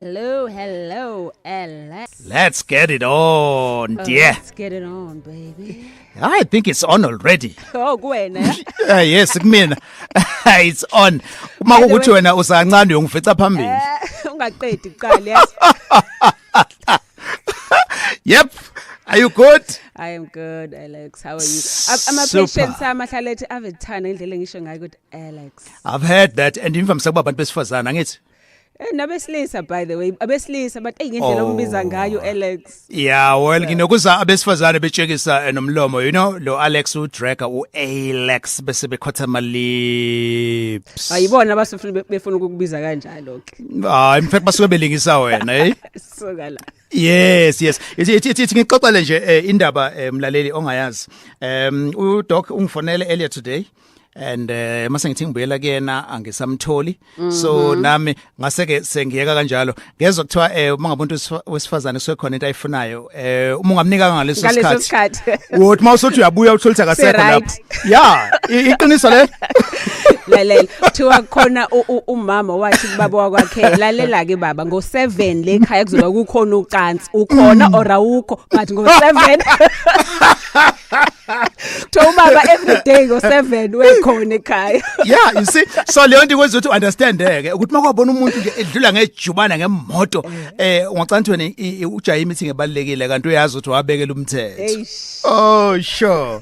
Hello, hello, Alex. Let's get it on, Oh, dear. Let's get it on, baby. I think it's on already. Oh, kuwena. Yes, kumina. It's on. Uma By the kukuthi way- wena usancane uyongifica phambili. Ungaqedi kuqala, yes. Yep. Are you good? I am good, Alex. How are you? Ama Super. patients ami ahlala ethi ave thanda indlela engisho ngayo ukuthi Alex. I've heard that and imvamisa kuba abantu besifazana, angithi? Nabesilisa, by the way, abesilisa, but hey, ngendlela Oh. ombiza ngayo Alex. Yeah, well, nginokuza abesifazane betshekisa nomlomo, lo Alex udraga uAlex bese bekhotha ama lips. Ayibona abasufuna befuna ukukubiza kanjalo ke. Ah, in fact basuke belingisa wena, eh? Suka la. Yes. Ithi ngixoxele nje indaba, mlaleli ongayazi. Udoc ungifonele earlier today and mase ngithi ngibuyela kuyena angisamtholi. So nami ngase ke sengiyeka kanjalo. Ngezwe kuthiwa uma ngabe umuntu wesifazane kusuke khona into ayifunayo, uma ungamnika ngaleso Ngaleso sikhathi, sikhathi. uthi mawusothi uyabuya uthola akasekho Se-right. lapho. Yeah, iqiniso le. Lalela, kuthiwa khona umama wathi kubaba wakwakhe, "Lalela ke baba, ngo7 le ekhaya kuzoba kukhona ucansi, ukhona or awukho, but ngo7." Kuthiwa ubaba every day ngo7 wekhona ekhaya. Yeah, you see, so leyo nto ikwenza ukuthi understand ke ukuthi makwabona umuntu nje edlula ngejubana ngemoto, ungacantha wena ujaye meeting ebalekile, kanti uyazi ukuthi wabekela umthetho. Eish. Oh, sure.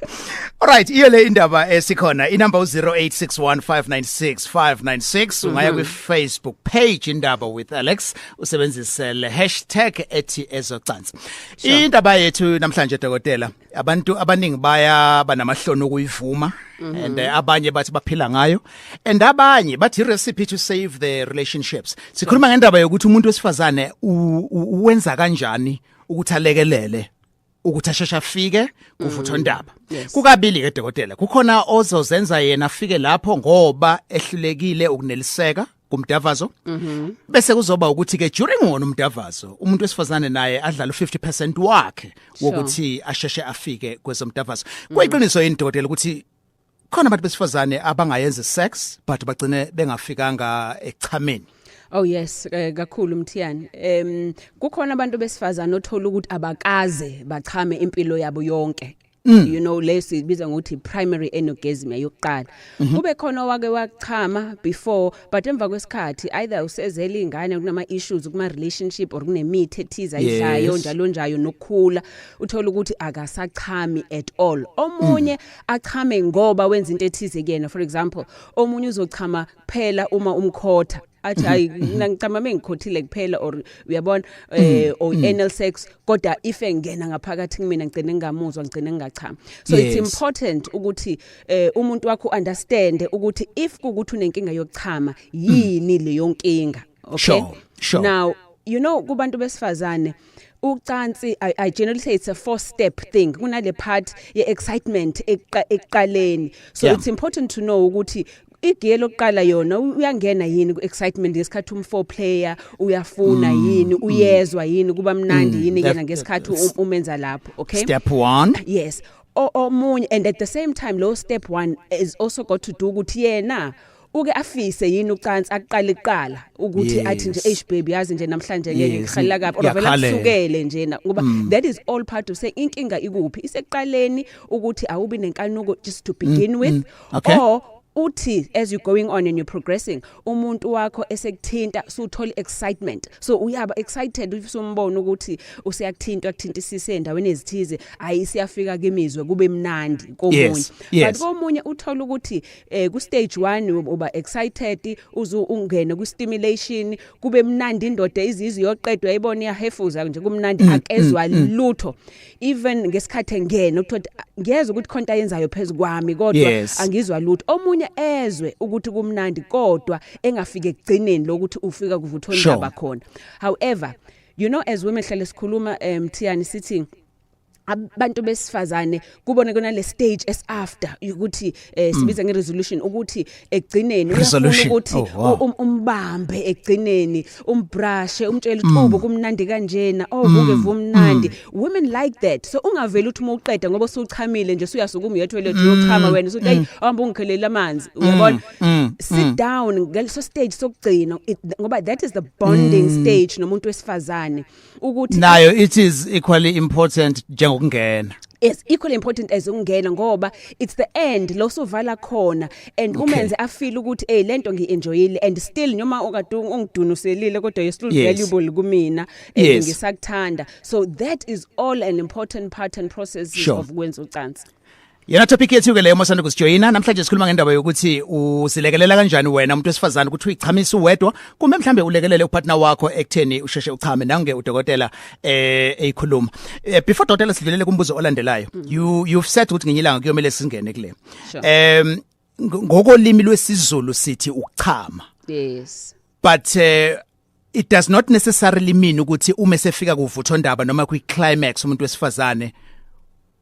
Alright, iyo le indaba esikhona, inumber u0861596596. Ungaya kwi Facebook page Indaba with Alex, usebenzise le hashtag ethi ezocansi. Indaba yethu namhlanje, dokotela, abantu abaningi baya banamahloni okuyivuma and abanye bathi baphila ngayo and abanye bathi recipe to save the relationships. Sikhuluma ngendaba yokuthi umuntu wesifazane uwenza kanjani ukuthi alekelele ukuthi asheshe afike kuvuthondaba. Kukabili ke, dokotela: kukhona ozozenza yena afike lapho ngoba ehlulekile ukuneliseka kumdavazo, bese kuzoba ukuthi ke during wona umdavazo umuntu wesifazane naye adlala u50% wakhe wokuthi asheshe afike kwezomdavazo. Kuyiqiniso yini, dokotela, ukuthi khona abantu besifazane abangayenza sex but bagcine bengafikanga echameni? Oh yes, kakhulu, Mthiyane. Kukhona abantu besifazana othola ukuthi abakaze bachame impilo yabo yonke. Lesi biza ngokuthi primary anorgasmia yokuqala. Kube khona wake wachama before, but emva kwesikhathi either usezela ingane, kunama issues kuma relationship or kunemithi ethize ayidlayo, njalo njalo nokukhula, uthola ukuthi akasachami at all. Omunye achame ngoba wenza into ethize kuyena. For example, omunye uzochama kuphela uma umkhotha, athi, "Hayi, mina ngicama mengikhothile kuphela," or uyabona, or anal sex, kodwa if engena ngaphakathi kumina ngicine ngingamuzwa, ngicine ngingachama. So it's important ukuthi umuntu wakho understand ukuthi if kukuthi unenkinga yokuchama, yini leyo nkinga, okay? Sure. Now, kubantu besifazane ucansi, I generally say it's a four step thing. Kunale part ye excitement ekuqaleni, so it's important to know ukuthi igiye lokuqala yona uyangena yini ku excitement ngesikhathi um foreplay, uyafuna yini, uyezwa yini, kuba mnandi yini kena ngesikhathi umenza lapho, okay? Step 1. Yes. Omunye, and at the same time lo step 1 is also got to do ukuthi yena uke afise yini ucansi aqale iqala ukuthi athi nje, "Eish baby, yazi nje namhlanje ngeke, ngikhalela kabi," or vele Ngiyakhalela. akusukele nje na, ngoba that is all part of saying inkinga ikuphi, isekuqaleni ukuthi awubi nenkanuko just to begin with, or uthi as you going on and you're progressing, umuntu wakho esekuthinta suthola excitement, so uyaba excited if usumbona ukuthi useyakuthinta, akuthintisise endaweni ezithize, ayi, siyafika kimizwe, kube mnandi komunye. But komunye uthola ukuthi ku stage 1 uba excited, uzu ungene ku stimulation, kube mnandi, indoda izizwe yoqedwa, ayibona iyahefuza nje, kumnandi, akezwa lutho even ngesikhathi engena, uthola ngiyezwa ukuthi khonto ayenzayo phezulu kwami kodwa angizwa lutho. Omunye ezwe ukuthi kumnandi kodwa engafike ekugcineni lokuthi ufika kuvuthwa indaba khona. However, as women hlale sikhuluma, Mthiyani, sithi Abantu besifazane kubone kunale stage es after ukuthi sibiza nge-resolution, ukuthi ekugcineni uyafuna Resolution. ukuthi umbambe ekugcineni, umbrushe, umtshele ukuthi ubu kumnandi kanjena, oh, buke vumnandi. Women like that. So ungaveli uthi uma uqeda, ngoba usuchamile nje, usuyasukuma uya toilet, uyochama wena, usuthi, "Hey, hamba ungikhelele amanzi," uyabona? Sit down ngaleso stage sokugcina, ngoba that is the bonding stage nomuntu wesifazane ukuthi Nayo it is equally important njengokungena. Is equally important as ukungena, ngoba it's the end lo sovala khona and umenze afeel ukuthi, "Hey, lento ngienjoyile and still noma ukade ungidunuselile, kodwa you still valuable kumina and ngisakuthanda." So that is all an important part and process of kwenza ucansi. Yena topic yethu ke leyo. Masanda kusijoyina namhlanje, sikhuluma ngendaba yokuthi usilekelela kanjani wena umuntu wesifazane ukuthi uyichamise uwedwa, kumbe mhlambe ulekelele upartner wakho ekutheni usheshe uchame. Nange udokotela eyikhuluma. Before dokotela sidlulele kumbuzo olandelayo, you've said ukuthi ngenyilanga ilanga kuyomele singene kule. Sure. Ngokolimi lwesiZulu sithi ukuchama. But it does not necessarily mean ukuthi uma sefika kuvuthondaba noma kwi climax umuntu wesifazane,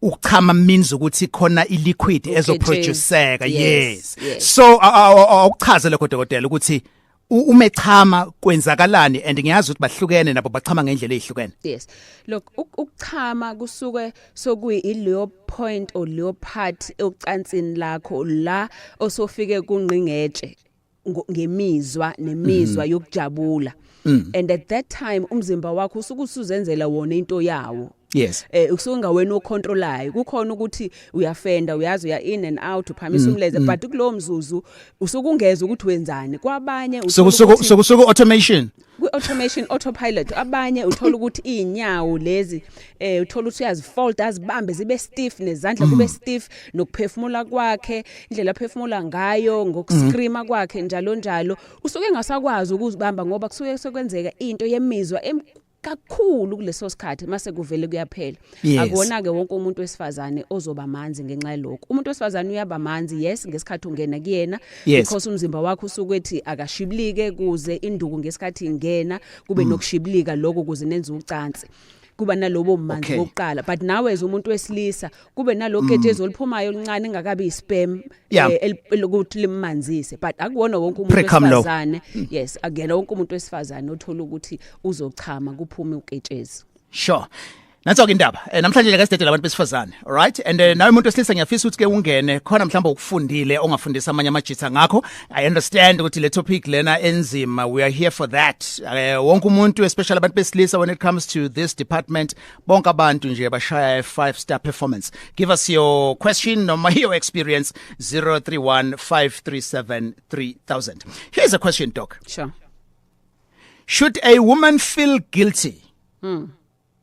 ukuchama means ukuthi khona iliquid ezoproduceka. Yes. So awuchaze lokho, dokotela, ukuthi uma echama kwenzakalani, and ngiyazi ukuthi bahlukene nabo, bachama ngendlela ezihlukene. Yes. Look, ukuchama kusuke sokuyileyo point or leyo part ocansini lakho la osofike kunqingetshe ngemizwa nemizwa yokujabula. And at that time umzimba wakho usuke usuzenzela wona into yawo. Usuke ngawena ocontrolayo. Kukhona ukuthi uyafenda, uyazi, uya in and out, uphamisa umleze, but kulowo mzuzu usuke ungeza ukuthi wenzani. Kwabanye uthola Soku automation. Kwi-automation, autopilot. Abanye uthola ukuthi iy'nyawo lezi, uthola ukuthi uyazifold, azibambe zibe stiff, nezandla kube stiff, nokuphefumula kwakhe, indlela aphefumula ngayo, ngokuscreama kwakhe, njalo njalo, usuke engasakwazi ukuzibamba, ngoba kusuke sekwenzeka into yemizwa kakhulu kuleso sikhathi. Mase kuvele kuyaphela. Akuwona ke wonke umuntu wesifazane ozoba manzi ngenxa yalokho. Umuntu wesifazane uyaba manzi, yes, ngesikhathi ungena kuyena, because umzimba wakho usuke ethi akashibilike kuze induku ngesikhathi ingena kube nokushibilika lokho kuze nenze ucansi, kuba nalobo manzi bokuqala. But nawe as umuntu wesilisa kube nalokho ketshezi oluphumayo oluncane, engakabi isperm, elokuthi limanzise, but akuwona wonke umuntu Pre-cum lo. wesifazane. Yes, akuyena wonke umuntu wesifazane othola ukuthi uzochama kuphume uketshezi. Sure. Nanso ke indaba. Namhlanje nje kasidedela abantu besifazane. All right? And nawe umuntu wesilisa, ngiyafisa ukuthi ke ungene khona mhlawumbe ukufundile ongafundisa amanye amajitha ngakho. I understand ukuthi le topic lena enzima. We are here for that. Wonke umuntu, especially abantu besilisa, when it comes to this department, bonke abantu nje bashaya a 5 star performance. Give us your question noma your experience, 031 537 3000. Here's a question, doc. Sure. Should a woman feel guilty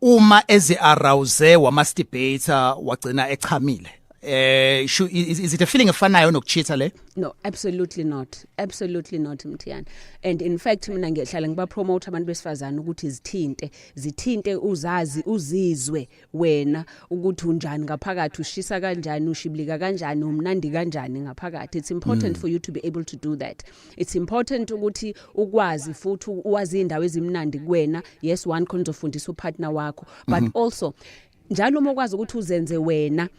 uma eze arouse wamasturbator wagcina echamile? Is it a feeling efanayo nokucheata le? No, absolutely not. Absolutely not, Mthiyane. And in fact mina ngiyahlala ngiba promote abantu besifazane ukuthi zithinte, zithinte, uzazi, uzizwe wena ukuthi unjani ngaphakathi, ushisa kanjani, ushibilika kanjani, umnandi kanjani ngaphakathi. It's important for you to be able to do that. It's important ukuthi ukwazi futhi uwazi indawo ezimnandi kuwena. Yes, one khona uzofundisa upartner wakho, but also njalo uma ukwazi ukuthi uzenze wena,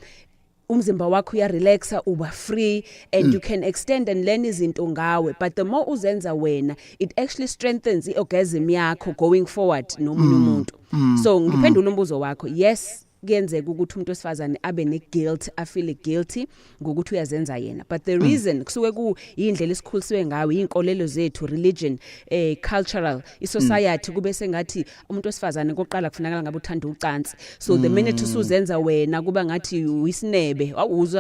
umzimba wakho uyarelaxa, uba free and you can extend and learn izinto ngawe. But the more uzenza wena, it actually strengthens iorgasm yakho going forward nomunye umuntu. So ngiphendula umbuzo wakho, yes, kuyenzeka ukuthi umuntu wesifazane abe ne-guilt, afeel guilty ngokuthi uyazenza yena, but the reason kusuke kuyindlela esikhulisiwe ngayo, inkolelo zethu, religion, cultural, isociety, kube sengathi umuntu wesifazane koqala kufunakala ngabe uthanda ucansi. So the minute usuzenza wena, kuba ngathi uyisinebe,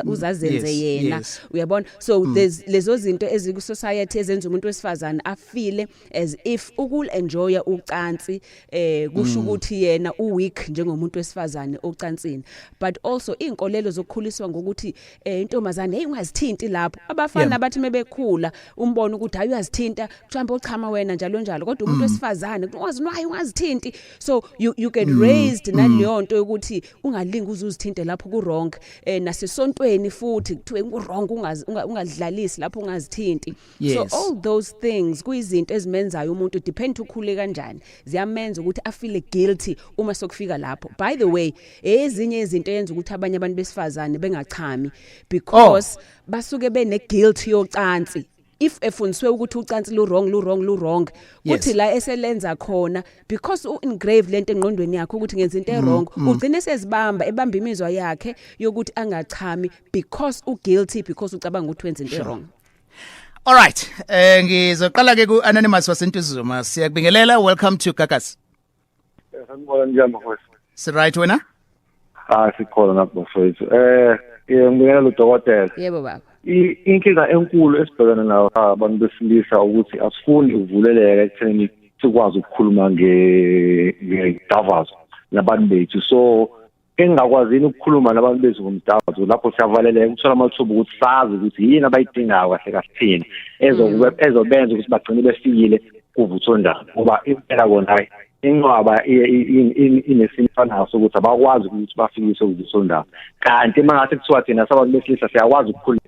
uzazenze yena. Uyabona? So there's lezo zinto eziku society ezenza umuntu wesifazane afeel as if ukul enjoya ucansi kusho ukuthi yena uweak njengomuntu wesifazane ocansini. But also inkolelo zokukhuliswa ngokuthi intombazane, hey, ungazithinti lapho. Abafana bathi mebekhula umbona ukuthi hayi, uyazithinta, kuthiwa ochama wena, njalo njalo, kodwa umuntu wesifazane ungazi, hayi, ungazithinti. So you get raised naleyo nto yokuthi ungalingi uze uzithinte lapho, ku wrong. Nasesontweni futhi kuthiwe ku wrong, ungadlalisi lapho, ungazithinti. So all those things kuyizinto ezimenzayo umuntu, depend ukhule kanjani, ziyamenza ukuthi afeel guilty uma sokufika lapho. By the way, Ezinye izinto eyenza ukuthi abanye abantu besifazane bengachami because basuke bene guilt yocansi. If efundiswe ukuthi ucansi lu wrong, lu wrong, lu wrong, kuthi la eselenza khona, because u engrave lento engqondweni yakhe ukuthi ngenza into e wrong, ugcine sezibamba, ebamba imizwa yakhe yokuthi angachami because u guilty, because ucabanga ukuthi wenza into wrong. All right. Ngizoqala ke ku Anonymous waseNtuzuma. Siyakubingelela. Welcome to Gagasi. Sanibona, njani bafowethu? Si right, wena? Ah, sikhona napho bafowethu. Ngibingelela udokotela. Yebo baba. Inkinga enkulu esibhekene nayo abantu besilisa ukuthi asifuni ukuvuleleka ekutheni sikwazi ukukhuluma ngedavazo nabantu bethu. So engingakwazini ukukhuluma nabantu bethu ngomdavazo, lapho siyavaleleka ukuthola amathuba ukuthi sazi ukuthi yini abayidingayo kahle kahle thina ezobenza ukuthi bagcine befikile kuvuthondaba, ngoba impela kona, hayi, inqwaba inesimfanayo sokuthi abakwazi ukuthi bafikise kuvuthondaba. Kanti uma ngase kuthiwa thina sabantu besilisa siyakwazi ukukhuluma,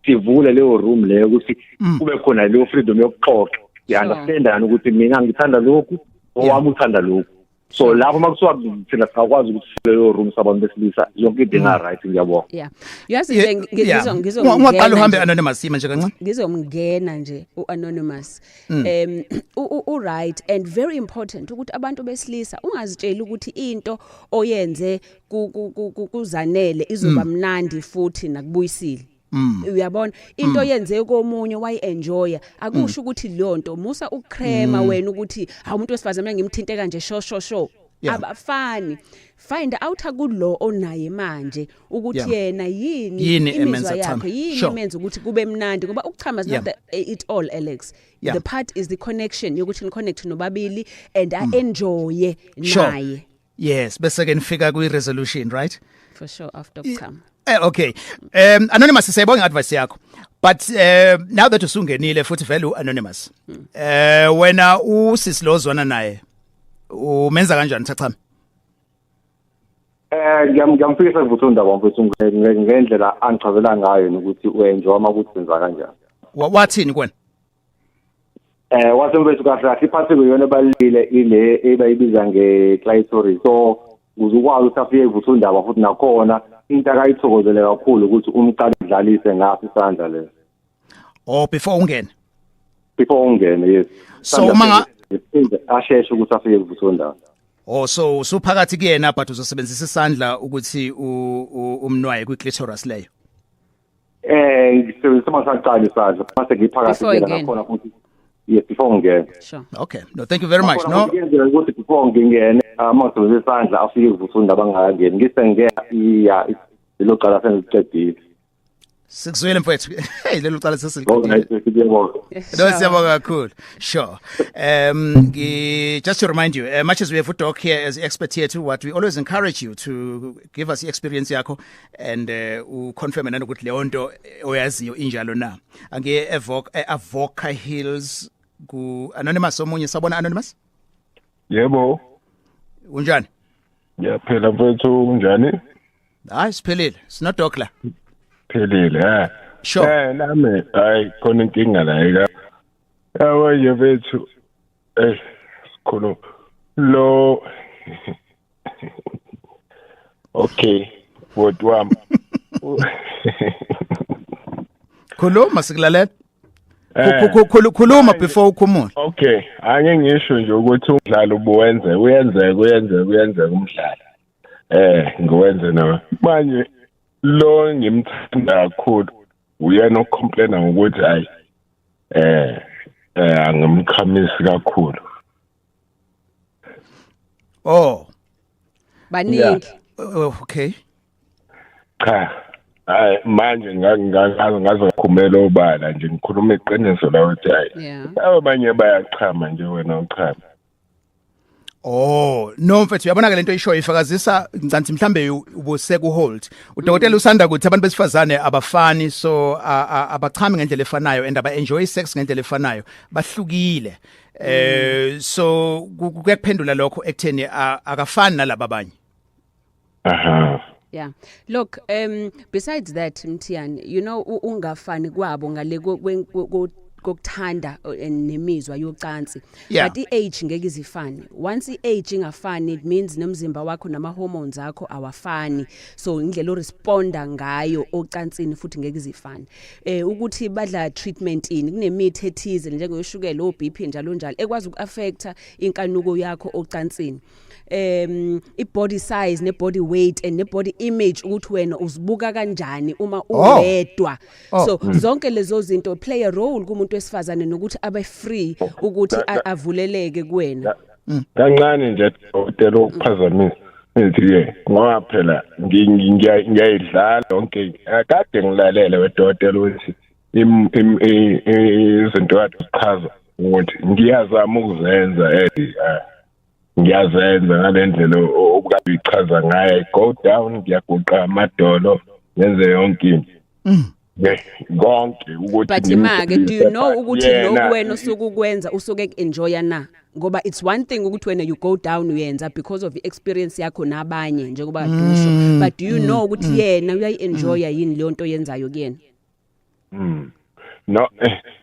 sivule leyo room leyo ukuthi kube khona leyo freedom yokuxoxa, siya-understandana ukuthi mina ngithanda lokhu, owami uthanda lokhu. So lapho uma kuthiwa thina singakwazi ukuthi sivule leyo room sabantu besilisa, yonke into inga-right. Ngiyabonga. Yeah, yazi nje Ungaqala uhambe, ngizomngena. Anonymous, sima nje kancane. Ngizomngena nje uanonymous. U right and very important ukuthi abantu besilisa ungazitsheli ukuthi into oyenze kuzanele izoba mnandi futhi nakubuyisile. Uyabona, into yenze komunye wayi-enjoya, akusho ukuthi leyo nto, musa ukucrema wena ukuthi hawu, umuntu wesifazane mina ngimthinte kanje, sho sho sho. Abafani. Find out akulo onaye manje ukuthi yena yini Yini imizwa emenza yakhe, chama. yini emenza ukuthi kube mnandi, ngoba ukuchama is not the it all, Alex. The part is the connection yokuthi ni connect nobabili and a enjoy naye. Yes, bese ke nifika kwi resolution, right? For sure, after ukuchama. Okay. Anonymous, siyayibonga advice yakho. But now that usungenile futhi vele uanonymous. Wena usisi lozwana naye, umenza kanjani thachama? Ngiyamfikisa kuvuthondaba mfethu ngendlela angichazela ngayo nokuthi uenjoy uma ukuthi senza kanjani. Wathini kuwena? Wathi mfethu, kahle kahle iphatheko iyona ebalulekile, ile ebayibiza nge-clitoris. So ukuze ukwazi ukuthi afike kuvuthondaba futhi nakhona into akayithokozele kakhulu ukuthi umqale udlalise ngaso isandla leso. Oh, before ungene. Before ungene, yes. So uma Asheshe ukuthi afike kuvuthondaba. Oh, so usuphakathi kuyena, but uzosebenzisa isandla ukuthi umnwaye kwi clitoris leyo. Ngisebenzisa masaqala isandla mase ngiphakathi Before kuyena ingene. nakhona futhi, yes, before ngingena. Okay. No, thank you very much. Nakhona No. futhi kuyenzeka ukuthi before ngingene, uma ngisebenzisa isandla afike kuvuthondaba ngingakangeni, ngisengena iya lelo cala sengicedile. Sikuzwile mfowethu. Hey, lelo cala sesiliqedile. Alright, siyabonga. No, siyabonga kakhulu. Sure. Just to remind you, much as we have Doc here as expert here too, what we always encourage you to give us experience yakho and uconfirm nanokuthi leyo nto oyaziyo injalo na. Angiye Evoke Avoca Hills ku Anonymous omunye. Sabona, Anonymous? Yebo. Unjani? Ngiyaphila mfethu, kunjani? Hayi, siphelile. Sino Doc la. Phelile, eh. Sure. Nami hayi, khona inkinga la ika. Yabo nje mfethu, sikhulu lo. Okay, bhuti wami. Khuluma, sikulalela. Khuluma before ukhumule. Okay, ake ngisho nje ukuthi umdlalo ubuwenze, uyenzeka, uyenzeka, uyenzeka umdlalo. Ngiwenze nawe. Manje lo ngimthanda kakhulu uyena ocomplaina ngokuthi hayi, angimkhamisi kakhulu. Oh, Baningi. Oh, okay. Cha. Hayi, manje ngaze ngakhumela obala nje, ngikhuluma iqiniso la ukuthi hayi. Abanye bayachama nje, wena uchama. Oh, no mfethu, uyabona ke lento oyishoyo ifakazisa ngicanti mhlambe ubuse ku hold. Udokotela usanda kuthi abantu besifazane abafani, so abachami ngendlela efanayo and aba enjoy sex ngendlela efanayo. Bahlukile. So kuyakuphendula lokho ekutheni akafani nalabo abanye. Aha. Yeah. Look, besides that, Mthiyane, ungafani kwabo ngale Kokuthanda nemizwa yocansi, but i-age ngeke izifane. Once i-age ingafani, it means nomzimba wakho nama hormones akho awafani, so indlela oresponda ngayo ocansini futhi ngeke izifane. Ukuthi badla treatment ini, kunemithi ethize njengoshukela, o BP, njalo njalo, ekwazi ukuaffecta inkanuko yakho ocansini. I-body size ne body weight and ne body image, ukuthi wena uzibuka kanjani uma uwedwa. So zonke lezo zinto play a role kumuntu wesifazane nokuthi abe free ukuthi avuleleke kuwena. Kancane nje, dokotela, ukuphazamisa, ngithi ke ngoba phela ngiyayidlala yonke, kade ngilalele wedokotela ukuthi izinto kade uchaza ukuthi ngiyazama ukuzenza, ngiyazenza ngale ndlela obukade uyichaza ngayo. I go down, ngiyaguqa amadolo, ngenze yonke into. Konke ukuthi But ima-ke, do you know ukuthi lokhu wena usuke ukwenza usuke ku-enjoya na? Ngoba it's one thing ukuthi wena you go down, uyenza because of i-experience yakho nabanye, njengoba kade usho, but do you know ukuthi yena uyayi-enjoya yini leyo nto oyenzayo kuyena? No,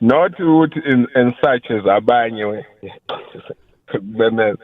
not ukuthi in such as abanye kumemeza.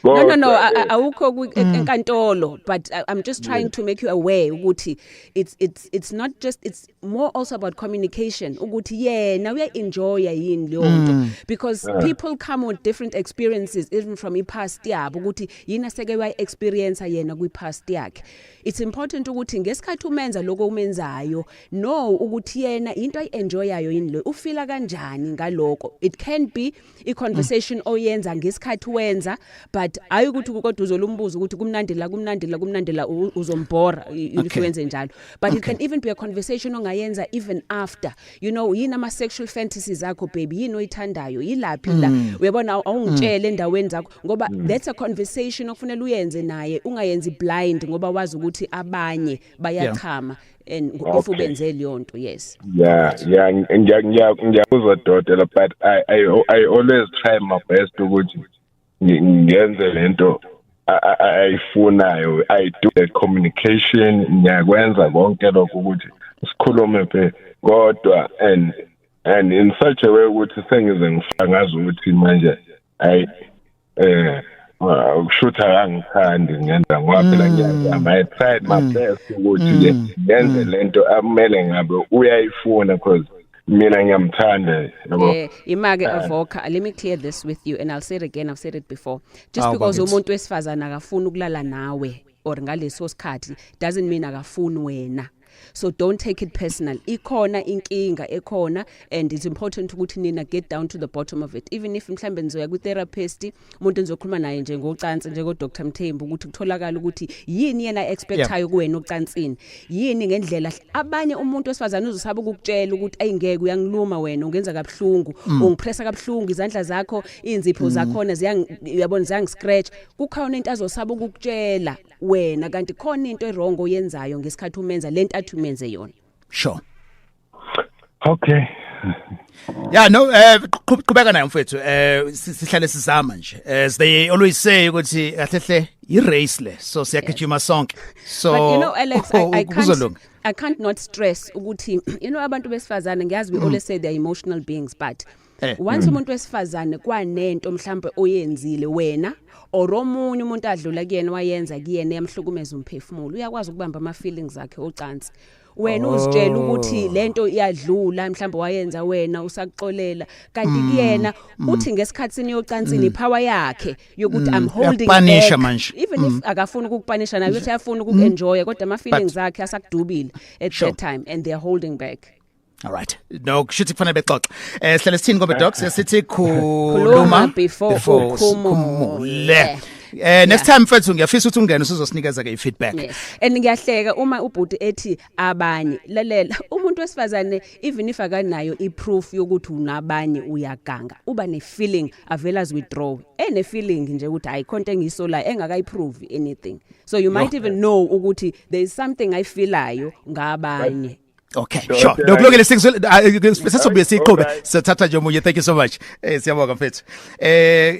No, Kodwa, awukho enkantolo, but I'm just trying to make you aware ukuthi it's not just, it's more also about communication, ukuthi yena uya-enjoya yini leyo nto, because people come with different experiences, even from i-past yabo, ukuthi yini aseke wayi-experience yena kwi-past yakhe. It's important ukuthi ngesikhathi umenza lokho umenzayo, know ukuthi yena into ayi-enjoyayo yini lo, ufila kanjani ngalokho. It can be i-conversation oyenza ngesikhathi wenza, but hayi ukuthi kodwa uzolumbuza ukuthi kumnandi la, kumnandi la, kumnandi la, uzombhora if wenze njalo. But it can even be a conversation ongayenza even after, yini ama sexual fantasies akho, baby? Yini oyithandayo? Yilaphi la, uyabona, awungitshele endaweni zakho, ngoba that's a conversation okufanele uyenze naye, ungayenzi blind ngoba wazi ukuthi abanye bayachama and if ubenze leyo nto, yes. Yeah, ngiyakuzwa dokotela, but I always try my best ukuthi ngenze lento ayifunayo. I do the communication, ngiyakwenza konke lokho ukuthi sikhulume phela, kodwa and in such a way ukuthi sengize ngifaka ngazi ukuthi manje ayi, ukushutha akangithandi ngenza, ngoba phela ngiyazama. I tried my best ukuthi ke ngenze lento amele ngabe uyayifuna, because mina ngiyamthanda, yabo. Imake Avoca, let me clear this with you, and I'll say it again, I've said it before. Just Awu, because bakithi. umuntu wesifazana akafuni ukulala nawe or ngaleso sikhathi doesn't mean akafuni wena. So don't take it personal. Ikhona inkinga ekhona, and it's important ukuthi nina get down to the bottom of it. Even if mhlambe nizoya ku therapist, umuntu nizokhuluma naye nje ngocansi njengo Dr Mthembu, ukuthi kutholakala ukuthi yini yena expectayo kuwena ocansini. Yini ngendlela abanye umuntu wesifazane uzosaba ukukutshela ukuthi ayingeke, uyangiluma wena, ungenza kabhlungu, ungipressa kabhlungu, izandla zakho, inzipho zakhona ziyang, uyabona, ziyangiscratch. Kukhona into azosaba ukukutshela wena, kanti khona into ewrong oyenzayo ngesikhathi umenza lento athi umenze yona. Okay. Yeah, no, qhubeka nayo mfethu. Sihlale sizama nje. As they always say ukuthi kahle hle i race le. So siyagijima sonke. So But you know, Alex, I can't kuzolunga. I can't not stress ukuthi abantu besifazane, ngiyazi we always say they are emotional beings, but once umuntu wesifazane kwanento mhlambe oyenzile wena or omunye umuntu adlula kuyena wayenza kuyena yamhlukumeza umphefumulo, uyakwazi ukubamba ama feelings akhe ocansi. Wena uzitshela ukuthi lento iyadlula, mhlawumbe wayenza wena usakuxolela, kanti kuyena uthi ngesikhathi yocansini power yakhe yokuthi I'm holding Uyakupanisha back. manje. Even if akafuni ukukupanisha naye, uthi uyafuna ukuenjoy, kodwa ama feelings akhe asakudubile at that time and they are holding back. All right. No, kushuthi kufanele bexoxe. Sihlale sithini ngoba, docs, sithi Khuluma khuluma before ukhumule. Next time mfethu ngiyafisa ukuthi ungene usuzosinikeza ke i-feedback. Yes. And ngiyahleka uma ubhuti ethi abanye. Lalela, umuntu wesifazane, even if akanayo iproof yokuthi unabanye, uyaganga. Uba ne feeling, avela as withdraw. Ene feeling nje ukuthi hayi, khonto engiyisolayo engakayiprove anything. So you might even know ukuthi there is something I feelayo ngabanye. Okay, sure. No, kulungile, sizobuye siqhube. Sithatha nje omunye. Thank you so much. Siyabonga mfethu.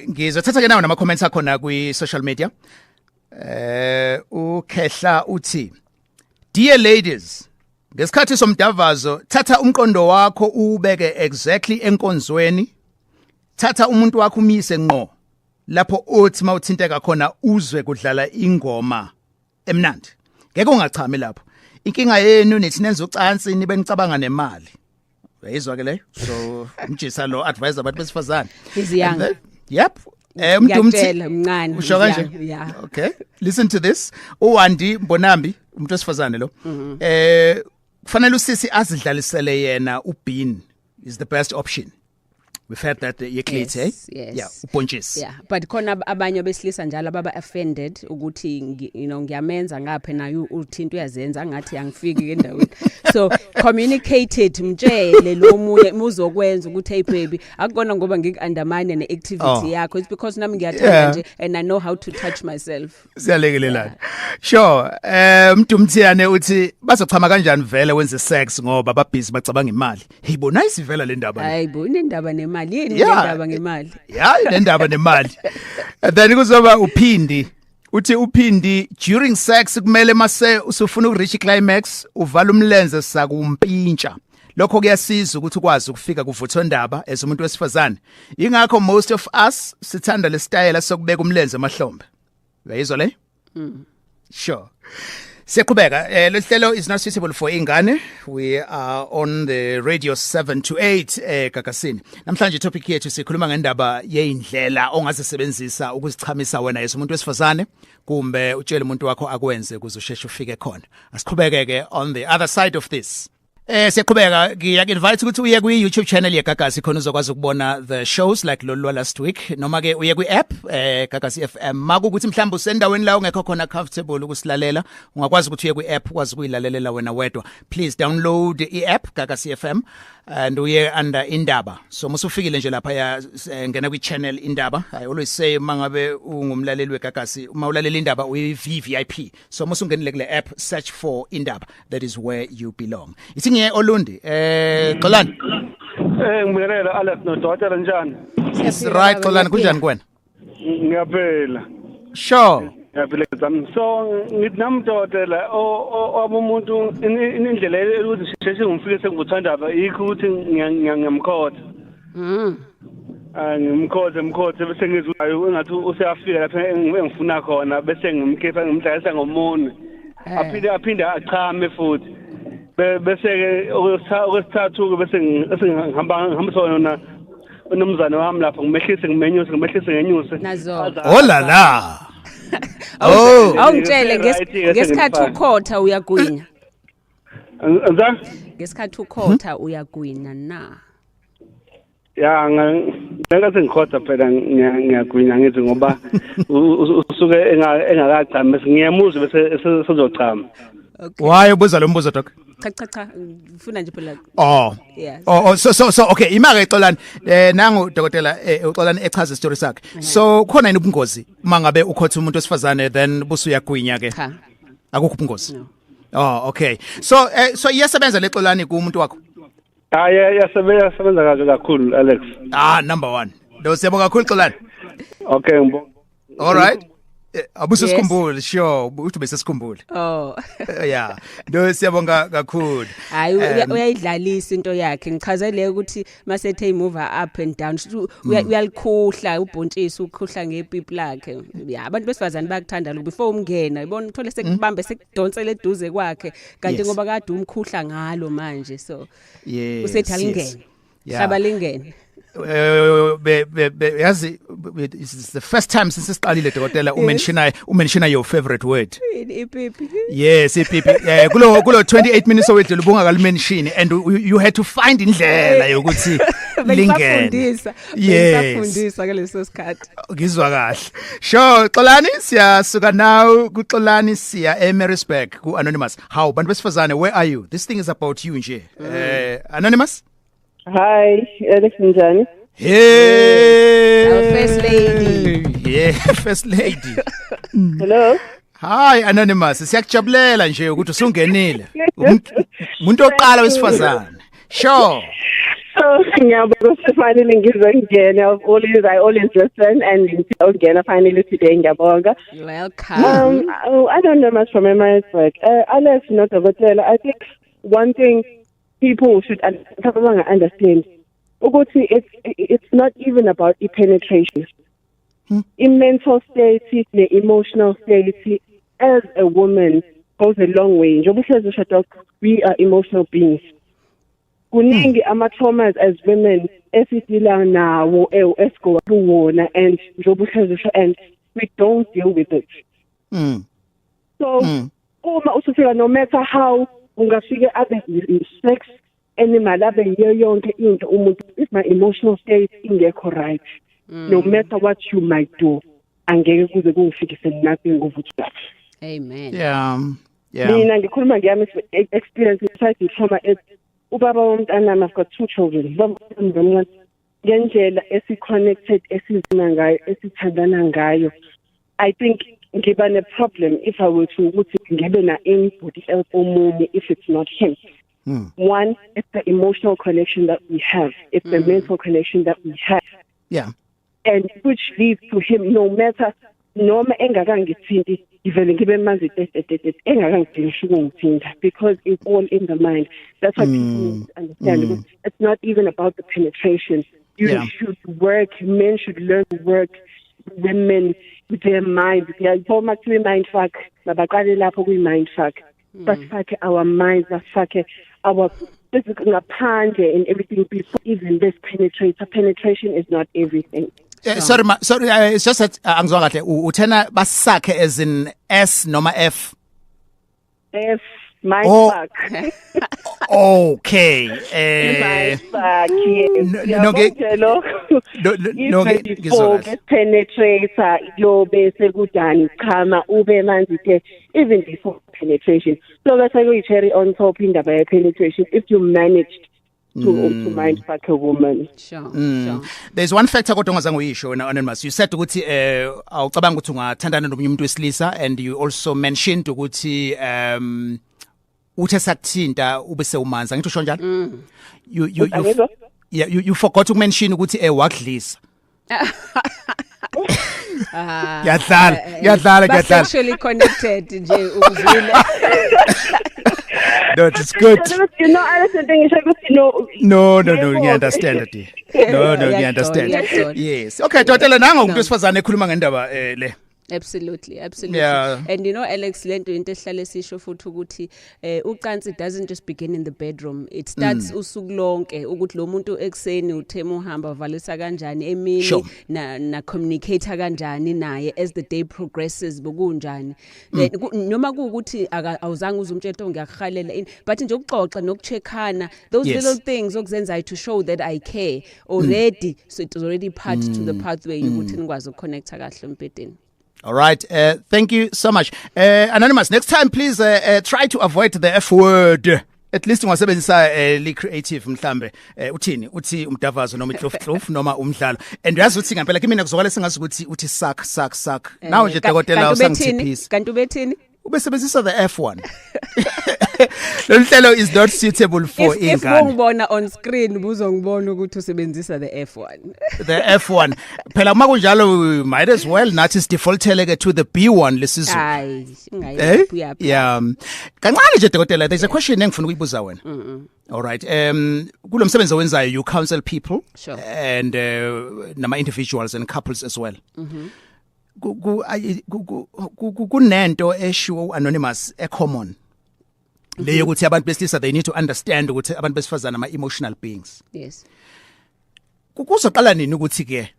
Ngizothatha ke nawo nama comments akhona kwi social media. Ukhehla uthi, "Dear ladies, Ngesikhathi somdavazo, thatha umqondo wakho uwubeke exactly enkonzweni. Thatha umuntu wakho umise ngqo lapho uthi mawuthinteka khona uzwe kudlala ingoma emnandi. Ngeke ungachami lapho. Inkinga yenu nithi nenza ucansi nibe nicabanga nemali. Uyayizwa ke leyo? So umjisa lo advise abantu besifazane. He's young. And yep. Umuntu Ngiyakutshela, mncane, Usho he's kanje? young, yeah. Okay. Listen to this. uWandi Mbonambi, umuntu wesifazane lo. Kufanele usisi azidlalisele yena, ubean is the best option. We've had that yeclit, eh? Yes. Yeah, ubhontshisi. Yeah, but khona abanye abesilisa njalo ababa offended ukuthi ngiyamenza ngapha naye uthinta uyazenza angathi angifiki endaweni. So communicate it, mtshele lo munye muzokwenza ukuthi, "Hey baby, akukona ngoba ngiku-undermine ne-activity yakho, it's because nami ngiyathanda nje and I know how to touch myself." Siyalekelelana. Sure. Mdumthiyane uthi bazochama kanjani vele wenze sex ngoba babusy bacabanga imali. Hey bo, nice ivela le ndaba le. Hayi bo, inendaba nemali yini? Inendaba ngemali? Yeah, inendaba nemali. And then kuzoba uphindi. Uthi uphindi, during sex kumele mase usufuna ukureach climax uvala umlenze sakumpintsha. Lokho kuyasiza ukuthi ukwazi ukufika kuvuthondaba as umuntu wesifazane. Ingakho most of us sithanda le style sokubeka umlenze emahlombe. Uyayizwa le? Sure. Siyaqhubeka. Lo hlelo is not suitable for ingane. We are on the radio 7 to 8 Gagasini. Namhlanje topic yethu sikhuluma ngendaba yeindlela ongazisebenzisa ukuzichamisa wena as umuntu wesifazane kumbe utshele umuntu wakho akwenze ukuze usheshe ufike khona. Asiqhubeke ke on the other side of this. Siyaqhubeka, ngiyak invite ukuthi uye kwi YouTube channel yeGagasi khona uzokwazi ukubona the shows like lolu lwa last week, noma ke uye kwi app Gagasi FM. Makukuthi mhlawumbe usendaweni la ungekho khona comfortable ukusilalela, ungakwazi ukuthi uye kwi app ukwazi ukuyilalelela wena wedwa. Please download i app Gagasi FM and uye under Indaba. So musufikile nje lapha ya ngena kwi channel Indaba. I always say mangabe ungumlaleli weGagasi, uma ulalela Indaba uyi VVIP. So musungenile kule app, search for Indaba, that is where you belong. Ithi ngiye Olundi. Xolani. Ngibingelela Alex nodokotela, njani? Yes, right Xolani, kunjani kuwena? Ngiyaphila. Ngiyaphila zami. So ngithi nami dokotela, wami umuntu indlela ukuthi sheshe ngimfikise nguthandaba yikho ukuthi ngiyamkhotha. Ah, ngimkhothe mkhothe bese ngizwa hayi engathi useyafika lapha engifuna khona, bese ngimkhipha ngimdlalisa ngomunwe. Aphinde achame futhi. Bese ke okwesithathu ke bese ngihamba ngihambisa yona unomzane wami lapho, ngimehlise ngimenyuse, ngimehlise ngenyuse. Nazo. Oh la la. Oh. Awungitshele Right-ke, ngesikhathi sengifaka. ukhotha uyagwinya? Nza? Ngesikhathi ukhotha uyagwinya na? Ya, ngeke ngikhotha phela, ngiyagwinya ngithi ngoba usuke engakachami, bese ngiyamuzwa bese sezochama. Okay. Why ubuza lo mbuzo, doc? Cha cha cha, ngifuna nje phela. Oh. Yes. Oh, so okay, ima ke Xolani. Nangu dokotela, uXolani echaza story sakhe. So khona yini ubungozi mangabe ukhotha umuntu wesifazane then busu uyagwinya ke? Cha. Akukho ubungozi. No. Oh, okay. So iyasebenza lexolani kumuntu wakho? Hayi, yasebenza kahle kakhulu, Alex. Ah, number 1. Lo siyabonga kakhulu, Xolani. Okay, ngibonga. All right. Abuso Yes. sikhumbule, sure, uthi bese sikhumbule. Oh. Yeah. No, siyabonga kakhulu. Hayi, uyayidlalisa into yakhe. Ngichazele ukuthi masethe move up and down, uyalikhuhla ubhontshisi, ukhuhla ngepipi lakhe. Ya, abantu besifazane bayakuthanda lokho before umngena, ibona uthole sekubambe sekudonsela eduze kwakhe kanti ngoba kade umkhuhla ngalo manje, so usethi alingene. Hlaba lingene. Yazi it's the first time since siqalile, dokotela, umentiona your favorite word. Yini, ipipi? Yes, ipipi. Kulo 28 minutes owedlula ubungakalimention and you had to find indlela yokuthi lingene. Bengisafundisa. Bengisafundisa ngaleso sikhathi. Ngizwa kahle. Sure, Xolani, siyasuka now kuXolani siya eMaritzburg ku Anonymous. How bantu besifazane, where are you? This thing is about you nje. Anonymous? Hi, Alex, njani? Hey. Our first lady. Yeah, first lady. Hello. Hi Anonymous, siyakujabulela nje ukuthi usungenile. Umuntu oqala wesifazane. Sure. So ngiyabonga ukuthi finally ngizongena. I always listen and ngizongena finally today, ngiyabonga. Welcome. Oh, I don't know much from Maritzburg. Alex nodokotela, I think One thing people should understand ukuthi it's not even about penetration. In mental state, the emotional state as a woman goes a long way. Njengoba uhlezi usho, Doc, we are emotional beings. Kuningi ama traumas as women esideala nawo, esigo kuwona, and njengoba uhlezi usho, and we don't deal with it. So uma usufika, no matter how ungafike abe sex animal, abe yiyo yonke into umuntu, if my emotional state ingekho right, no matter what you might do, angeke kuze kungifikise nothing nguvuthu. Amen. Mina ngikhuluma ngeyami experience inside trauma. Ubaba womntanami, I've got two children, ubaba womntwana, ngendlela esi-connected, esizina ngayo, esithandana ngayo, I think ngiba ne-problem if I were to ukuthi ngibe na anybody else omunye if it's not him. One, it's the emotional connection that we have, it's the mental connection that we have, and which leads to him, no matter noma engakangithinti, ngivele ngibe manzi tetetetet engakangidingi ukungithinta, because it's all in the mind. That's what people need to understand. It's not even about the penetration. You should work, men should learn to work women with their minds. Ngiyayibona kuthiwa i-mind fuck, mabaqale lapho kuyi-mind fuck. Basifake our minds, basifake our physical ngaphandle and everything before even this penetrator. Penetration is not everything. Sorry ma, sorry, it's just that angizwa kahle. Uthena basakhe as in S noma F? F, mind Oh. fuck. Okay. Mind fuck, yes. No, Uyabona lokho? No, ngizwa kahle. Penetrator yobe sekudani chama ube manzi ke even before penetration. So bese kuyi cherry on top indaba ye penetration if you managed to mind fuck a woman. There's one factor kodwa ongazange uyisho wena, Anonymous. You said ukuthi awucabanga ukuthi ungathandana nomunye umuntu wesilisa, and you also mentioned ukuthi uthe sakuthinta ube sewumanzi, angithi usho njalo? You Angizwa? Yeah, you forgot to mention ukuthi wakudlisa. Ngiyadlala, ngiyadlala, ngiyadlala. Sexually connected nje, uzwile. No, it's good. I don't think ngisho ukuthi no. No, Yebo. ngiya-understand, dear. No, ngiya-understand. Ngiyakuthola. Yes. Okay, dokotela, nango umuntu No. wesifazane ekhuluma ngendaba le. Absolutely. And you know, Alex, lento into ehlale sisho futhi ukuthi ucansi doesn't just begin in the bedroom. It starts usuku lonke, ukuthi lo muntu ekseni uthema uhamba valisa kanjani emini, na communicate kanjani naye as the day progresses, bokunjani. Then noma kuukuthi awuzange uzumtshela ngiyakuhalela ini, but nje ukuxoxa nokucheckana, those little things okuzenzayo to show that I care already, so it was already part to the pathway ukuthi nikwazi ukuconnecta kahle embhedeni. All right. Thank you so much. Anonymous, next time please try to avoid the F word. At least ungasebenzisa li creative mhlambe. Uthini? Uthi umdavazo noma ihloof hloof noma umdlalo. And uyazi ukuthi ngempela kimi kuzwakala sengazi ukuthi uthi suck suck suck. Nawe nje, dokotela, Kanti ubethini? usangithiphisa. Kanti ubethini? Ubesebenzisa the F1. Lolu hlelo is not suitable for If ingane. ungibona on screen, buzongibona ukuthi usebenzisa the F1. The F1. Phela uma kunjalo, we might as well nathi sidefaultele ke to the B1 lesizulu. Hayi, Eh? ungayiphi uyaphi. Yeah. Kancane nje, dokotela, there's a question engifuna ukuyibuza wena. All right. Kulomsebenzi owenzayo, you counsel people and nama individuals and couples as well. Ku ku ayi- ku- ku- kunento eshiwo Anonymous e common. Leyo ukuthi abantu besilisa, they need to understand ukuthi abantu besifazana ama emotional beings. Kuzoqala nini ukuthi ke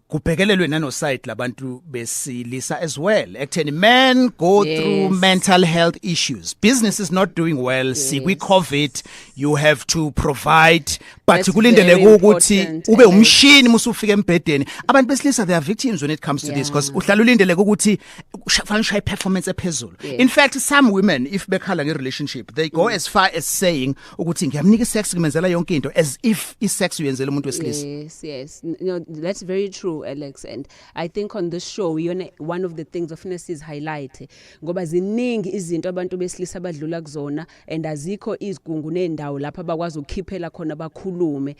kubhekelelwe nano side labantu besilisa as well, ekutheni men go through mental health issues? Business is not doing well, sikwi COVID, you have to provide, but That's kulindeleke very ukuthi important, ube Alex. umshini musufika embhedeni. Abantu besilisa, they are victims when it comes to this, because uhlala ulindeleke ukuthi fanele ushaye performance ephezulu. In fact, some women, if bekhala nge-relationship, they go as far as saying ukuthi ngiyamnika isex, ngimenzela yonke into, as if isex uyenzela umuntu wesilisa. Yes. No, that's very true, Alex. And I think on this show, iyona one of the things ofuna sizi-highlight. Ngoba ziningi izinto abantu besilisa badlula kuzona, and azikho izigungu nendawo lapha abakwazi ukukhiphela khona bakhulume. Nikhulume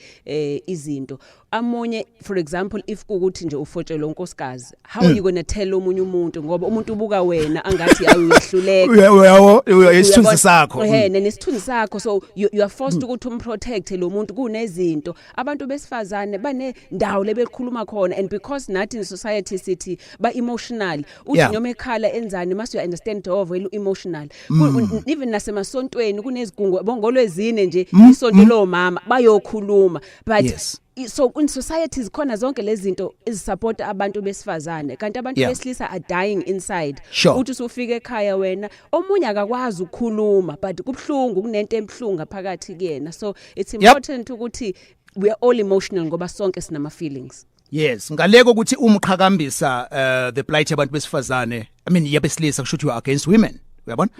izinto amunye. For example, if kukuthi nje ufotshelwe unkosikazi, how are you going to tell omunye umuntu? Ngoba umuntu ubuka wena angathi ayi, uyahluleka. Uyawo, isithunzi sakho. Nesithunzi sakho. So you are forced ukuthi umprotect lo muntu. Kunezinto abantu besifazane banendawo lebekhuluma khona, and because nathi in society sithi ba emotional, uthi noma ekhala enzani, must you understand, oh, vele emotional. Even nasemasontweni kunezigungu bongolwezine nje, isonto lo mama bayokhuluma, but so in societies khona zonke lezi zinto ezisupport abantu besifazane, kanti abantu besilisa are dying inside. Uthi usufika ekhaya wena, omunye akakwazi ukukhuluma, but kubhlungu, kunento emhlungu ngaphakathi kuyena. So it's important ukuthi we are all emotional, ngoba sonke sinama feelings. Yes, ngaleko ukuthi uma uqhakambisa the plight yabantu besifazane, I mean yabesilisa, kusho ukuthi you are against women, uyabona?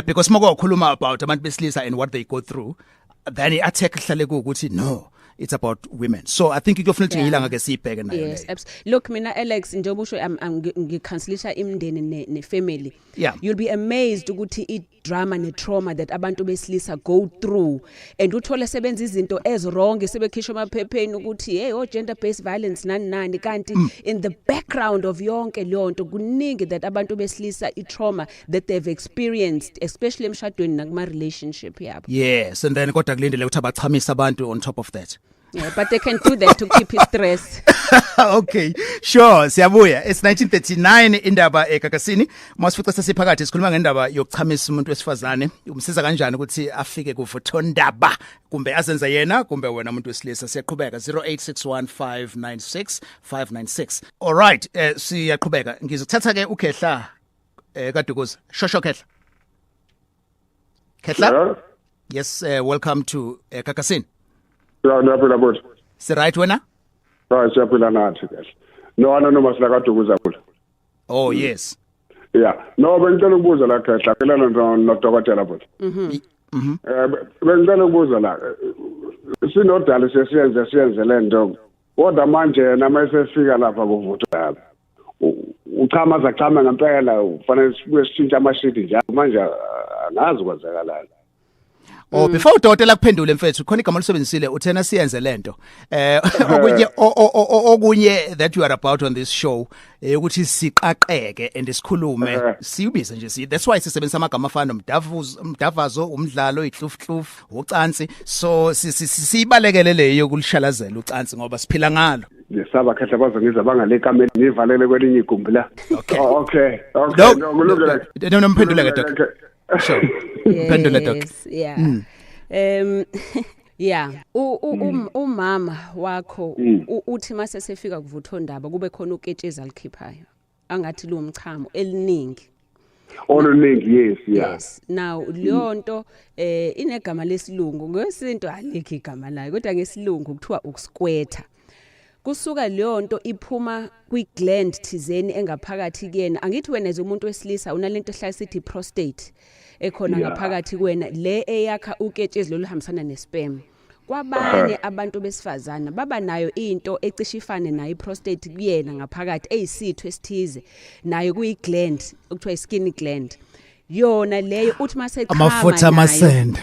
Because makukhuluma about abantu besilisa and what they go through, then i-attack ihlale ukuthi no, it's about women. So I think kuyofanele ukuthi ngilanga ke siyibheke nayo leyo. Look, mina Alex, njengoba usho, ngicounselisha imindeni ne family. You'll be amazed ukuthi i drama ne trauma that abantu besilisa go through, and uthole sebenza izinto ez wrong, sebekhishwa emaphepheni ukuthi hey, oh, gender based violence, nani nani, kanti in the background of yonke leyo nto kuningi that abantu besilisa, i trauma that they've experienced, especially emshadweni nakuma relationship yabo. Yes, and then kodwa kulindele ukuthi abachamisa abantu on top of that. Yeah, but they can do that to keep his stress. Okay, sure, siyabuya. It's 1939, indaba eGagasini. Masifica sesiphakathi, sikhuluma ngendaba yokuchamisa umuntu wesifazane. Umsiza kanjani ukuthi afike kuvuthondaba, kumbe azenze yena, kumbe wena umuntu wesilisa? Siyaqhubeka, 0861596596. All right, siyaqhubeka. Ngizokuthatha ke uKhehla kaDukuza. Shosho Khehla. Khehla. Yeah. Yes, welcome to Gagasini. Ya, niyaphila bhuti? Si right, wena? Hayi, siyaphila nathi kahle. No, no, noma silakaDukuza kula. Oh yes. Yeah. No, bengicela ukubuza la khehla, kelana nodokotela bhuti. Bengicela ukubuza la. Sinodali sesiyenze lento. Kodwa manje yena mayesefika lapha kuvuthwa, uchama zachama ngempela, ufanele sibuye sishintshe amashidi njalo. Manje angazi kwenzakalani. Oh, before udokotela kuphendule, mfethu, khona igama olisebenzisile, uthena siyenze lento. Okunye that you are about on this show ukuthi siqaqeke and sikhulume, siyubize nje si. That's why sisebenzisa amagama afana nomdavuzo, umdavazo, umdlalo, ihlufu, ucansi. So siyibalekele leyo kulishalazela ucansi ngoba siphila ngalo. Ngesaba khehla, bazongiza bangale kameni, ngivalele kwelinye igumbi la. Okay. Oh, okay. No, No, kulungile. no, mphendule ke, doc. Sure. Mphendule, doc. Yes, yeah. Yeah, umama wakho uthi mase sefika kuvuthondaba kube khona uketshezi alikhiphayo angathi lo mchamo eliningi. Oluningi, yes, yeah. Yes. Now leyo nto inegama lesilungu, ngesintu alikho igama layo, kodwa ngesilungu kuthiwa ukusquirta. Kusuka leyo nto iphuma kwi-gland thizeni engaphakathi kuyena. Angithi wena as umuntu wesilisa unalento ehlala sithi prostate ekhona ngaphakathi kuwena, le eyakha uketshezi loluhambisana nesperm. Kwabanye abantu besifazana baba nayo into ecishe ifane nayo iprostate kuyena ngaphakathi, eyisitho esithize, nayo kuyi-gland okuthiwa i-Skene gland. Yona leyo uthi mase Amafutha amasende.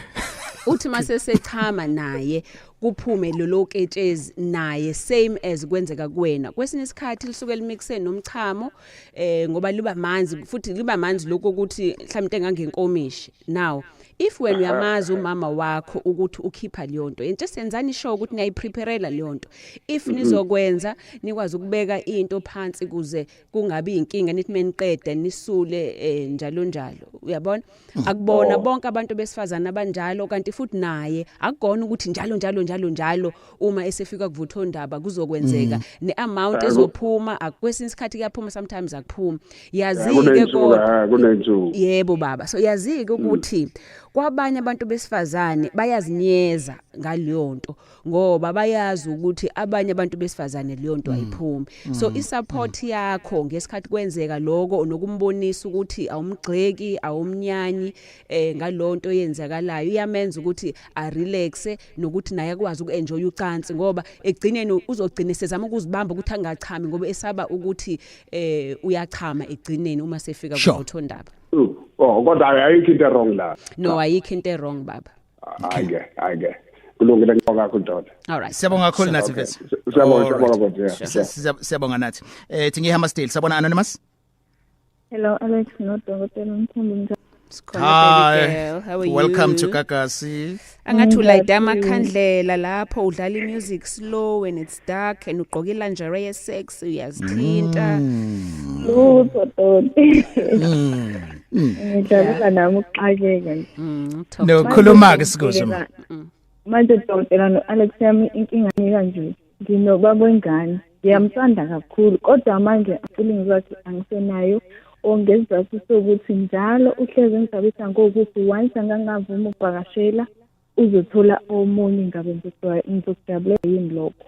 Uthi mase sechama naye kuphume lolo ketshezi naye, same as kwenzeka kuwena. Kwesinye isikhathi lisuke limixe nomchamo, ngoba liba manzi futhi, liba manzi lokho ukuthi mhlawumbe engangenkomishi. Now if wena uyamazi umama wakho ukuthi ukhipha leyo nto, into senzani sure ukuthi niyayipreparela leyo nto. If nizokwenza, nikwazi ukubeka into phansi kuze kungabi inkinga, nithi meniqeda nisule, njalo njalo, uyabona? Akubona bonke abantu besifazana abanjalo, kanti futhi naye akugona ukuthi njalo njalo njalo njalo uma esefika kuvuthondaba kuzokwenzeka ne-amount ezophuma. Akwesinye isikhathi kuyaphuma, sometimes akuphumi, yazi-ke. Kunensuku. Kodwa Kunensuku. Yebo baba, so yazi-ke ukuthi kwabanye abantu besifazane bayazinyeza ngaleyo nto, ngoba bayazi ukuthi abanye abantu besifazane leyo nto ayiphumi. So isupport yakho ngesikhathi kwenzeka lokho, nokumbonisa ukuthi awumgxeki, awumnyanyi ngalonto eyenzakalayo, iyamenza ukuthi a relax, nokuthi naye akwazi ukuenjoy ucansi, ngoba egcineni uzogcina sezama ukuzibamba ukuthi angachami, ngoba esaba ukuthi uyachama egcineni uma sefika kuvuthondaba. Oh, kodwa ayikho into wrong la? No, ayikho into wrong, baba. Ake ake. Kulungile, ngibonga kakhulu, dokotela. All right. Siyabonga kakhulu nathi, Okay. mfethu. Siyabonga, All siyabonga right. bhuti, yeah. Siyabonga nathi. Thi ngihammersdale, sabona anonymous. Hello, Alex nodokotela Mthembu, njani? Sikhona, baby girl. How are you? Welcome to Gagasi. Angathi ulayida Ngiyaphila. amakhandlela lapho, udlala imusic slow and it's dark and ugqoke ilingerie yesex, uyazithinta. Lutho, doti. Ngidlalela nami ukuxakeka nje. Talk No, to me. khuluma ke sikuzwe ma. Manje dokotela no-Alex, yami inkinga kanje, nginobaba wengane, ngiyamthanda kakhulu, kodwa manje feelings wakhe angisenayo, or ngesizathu sokuthi njalo uhlezi engisabisa ngokuthi once angangavuma ukuvakashela uzothola omunye. Ngabe ngizokujabulela yini lokho?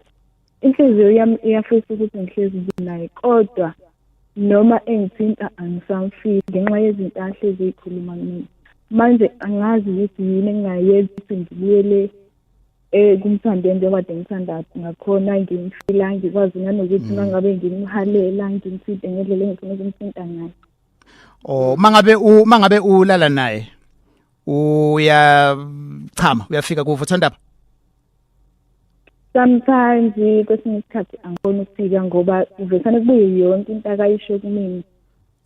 Inhliziyo yami iyafisa ukuthi ngihlezi nginaye, kodwa noma engithinta angisamfili ngenxa yezinto ahlezi eyikhuluma kumina. Manje angazi ukuthi yini engingayenza ukuthi ngibuyele kumthandeni njengoba kade ngithanda ngakhona, ngimfila, ngikwazi nanokuthi uma ngabe ngimhalela ngimthinte ngendlela engifuna ukumthinta ngayo. Oh, mangabe ulala naye uya chama, uyafika kuvuthondaba? Sometimes, kwesinye isikhathi angiboni ukufika ngoba uvesane kubuye yonke into akayisho kumina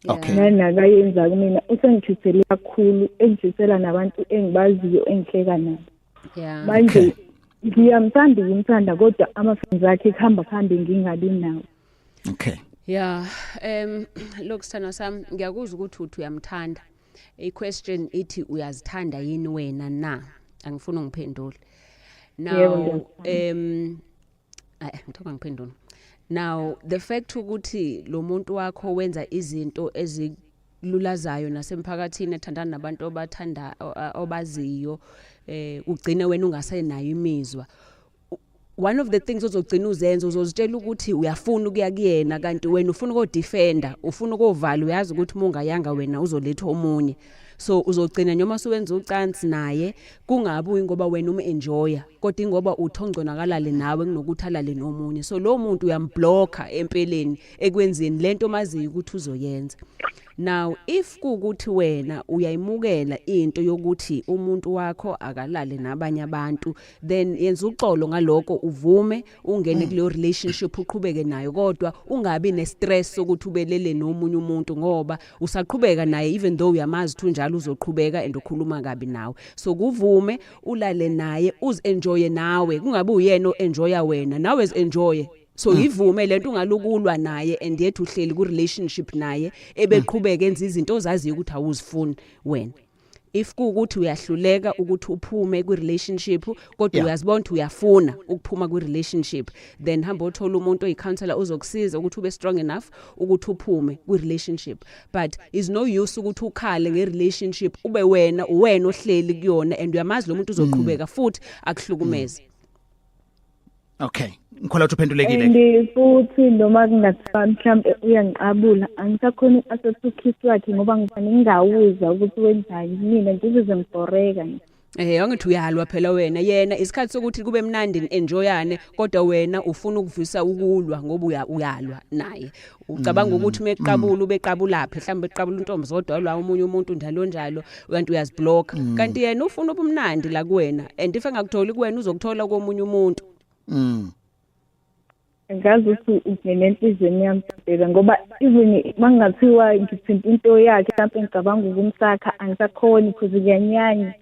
nanakayenza kumina. Usengijithele kakhulu, engijithela nabantu engibaziyo engihleka nabo. Manje ngiyamthanda, ngimthanda, kodwa ama-friends akhe kuhamba kuhambe ngingabi nawo. Yeah, look, sithando sami, ngiyakuzwa ukuthi uthi uyamthanda. I question ithi uyazithanda yini wena na? Angifuni ungiphendule. Yebo, Now, ngiyazithanda. Ay, ngithoka ngiphendule. Now, the fact ukuthi lo muntu wakho wenza izinto ezilulazayo nasemphakathini, ethandana nabantu obathanda obaziyo, ugcine wena ungasenayo imizwa, one of the things ozogcina uzenza, uzozitshela ukuthi uyafuna ukuya kuyena, kanti wena ufuna ukodefenda, ufuna ukovala. Uyazi ukuthi uma ungayanga wena uzoletha omunye, so uzogcina noma suwenza ucansi naye kungabi ngoba wena um-enjoya, kodwa ingoba uthi ongconakalale nawe kunokuthi alale nomunye. So lo muntu uyamblocka empeleni ekwenzeni lento maziyo ukuthi uzoyenza. Now, if kuukuthi wena uyayimukela into yokuthi umuntu wakho akalale nabanye abantu, then yenza uxolo ngaloko, uvume ungene kuleyo relationship, uqhubeke nayo, kodwa ungabi nestress sokuthi ubelele nomunye umuntu, ngoba usaqhubeka naye even though uyamazi ukuthi unjalo, uzoqhubeka and ukhuluma kabi nawe. So kuvume ulale naye, uzi-enjoye nawe, kungabi uyena o-enjoya wena, nawe zi-enjoye. So ivume lento, ungalukulwa naye, and yet uhleli ku relationship naye ebeqhubeka enza izinto ozaziyo ukuthi awuzifuni wena. If kuukuthi uyahluleka ukuthi uphume kwi relationship, kodwa uyazibona ukuthi uyafuna ukuphuma kwi relationship, then hamba othola umuntu oyicounselor ozokusiza ukuthi ube strong enough ukuthi uphume kwi relationship. But is no use ukuthi ukhale nge relationship ube wena uwena ohleli kuyona and uyamazi lo muntu uzoqhubeka futhi akuhlukumeze. Okay, ngikholwa ukuthi uphendulekile. And futhi noma kungathiwa mhlampe uyangiqabula, angisakhoni uku-accept ukiss wakhe ngoba ngifane ngingawuzwa ukuthi wenzani mina, ngizize ngibhoreka nje. Angithi uyalwa phela wena, yena isikhathi sokuthi kube mnandi enjoyane, kodwa wena ufuna ukuvisa ukulwa ngoba uyalwa naye. Ucabanga ukuthi umeqabula ubeqabulaphi, mhlawumbe eqabula intombi zodwa lwa omunye umuntu, njalo njalo, kanti uyaziblock. Kanti yena ufuna ubumnandi la kuwena, and if engakutholi kuwena uzokuthola komunye umuntu. Ngazi ukuthi ungene enhliziyweni yami phela, ngoba even mangingathiwa ngithinta into yakhe mhlawumpe ngicabanga ukumsakha, angisakhoni because ngiyanyanya,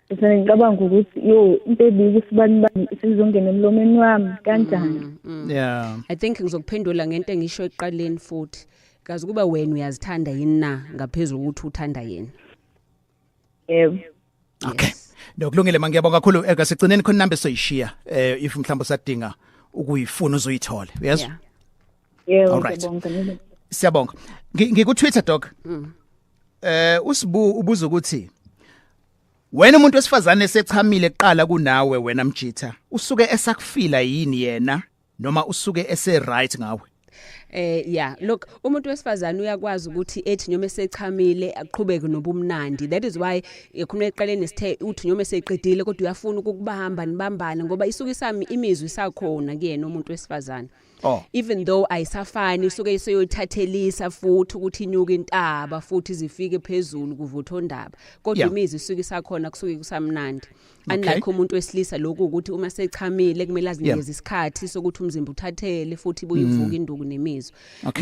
bese ngicabanga ukuthi yo, into ebika isibani bani isizongena emlomeni wami kanjani. I think ngizokuphendula ngento engisho ekuqaleni futhi. Kazi kuba wena uyazithanda yini na ngaphezulu ukuthi uthanda yena. Yebo. Okay. Nokulungile, mangiyabonga kakhulu. Ekasigcineni khona inamba esoyishiya, if mhlawumbe usadinga ukuyifuna uzoyithola. Uyezwa? Yeah. Yebo. All right. Ngiyabonga. Siyabonga. Ngiku Twitter, doc. Usibu ubuza ukuthi wena umuntu wesifazane esechamile kuqala kunawe wena mjitha, usuke esakufila yini yena noma usuke ese right ngawe? Yeah, look, umuntu wesifazane uyakwazi ukuthi ethi noma esechamile aqhubeke nobumnandi. That is why ekhuluma eqaleni sithe uthi noma eseqedile kodwa uyafuna ukukubamba, nibambane, ngoba isuke isami imizwa isakhona kuyena umuntu wesifazane. Even though ayisafani, isuke iseyoyithathelisa futhi ukuthi inyuke intaba futhi zifike phezulu kuvuthondaba, kodwa imizwa isuke isakhona, kusuke kusamnandi, unlike umuntu wesilisa lokhu ukuthi uma sechamile kumele azinikeze isikhathi sokuthi umzimba uthathele futhi buyivuka induku nemizwa.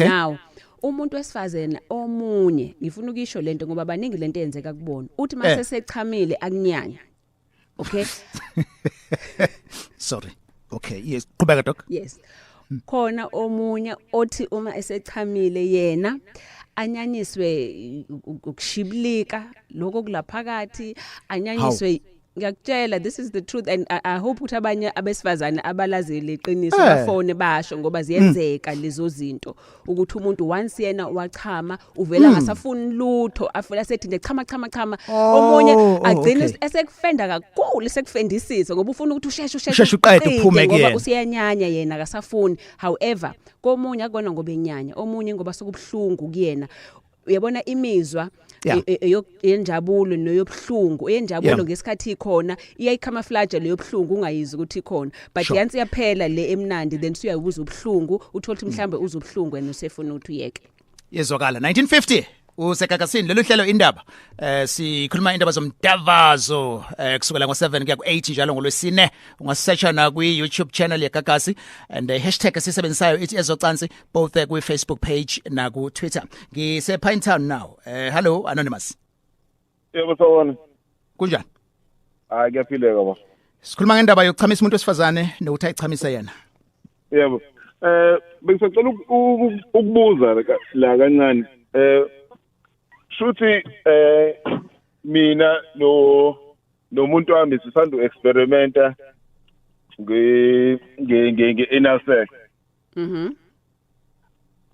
Now umuntu wesifazane omunye, ngifuna ukisho lento ngoba baningi lento eyenzeka kubona, uthi mase sechamile akunyanya, okay? Sorry, okay, yes, qhubeka, doc. Yes, khona omunye othi uma esechamile yena anyanyiswe ukushibilika lokho kulaphakathi, anyanyiswe. Ngiyakutshela, this is the truth and I hope ukuthi abanye abesifazane abalazeli iqiniso bafone basho, ngoba ziyenzeka lezo zinto ukuthi umuntu once yena wachama uvela ngasafuni lutho, afela sethi nje chama, chama, chama. Omunye agcine esekufenda kakhulu, esekufendisisa ngoba ufuna ukuthi usheshe, usheshe. Usheshe uqede, uphume Uqede, ngoba kuyena. Usiyanyanya, yena akasafuni. However, komunye akona ngoba enyanya, omunye ngoba sokubhlungu kuyena, uyabona, imizwa yenjabulo neyobuhlungu, eyenjabulo ngesikhathi ikhona iyayicamouflage leyo buhlungu, ungayizwa ukuthi ikhona, but yansi yaphela le emnandi, then suyayibuza ubuhlungu, uthola ukuthi mhlambe uzubuhlungu and usefuna ukuthi uyeke. Yezwakala. 1950 usegagasini lolu hlelo Indaba, sikhuluma indaba zomdavazo kusukela ngo7 kuya ku8 njalo ngolwesine. Ungasearcha na kwi YouTube channel yeGagasi and the hashtag esisebenzisayo ithi ezocansi, both kwi Facebook page na ku Twitter. Ngise Pinetown now. Hello, anonymous. Yebo, sawona. Kunjani? Hayi, kuyaphileka ba. Sikhuluma ngendaba yokuchamisa umuntu wesifazane nokuthi ayichamise yena. Yebo. Bengisacela ukubuza la kancane. Shuthi mina no nomuntu wami sisanda experimenta nge anal sex.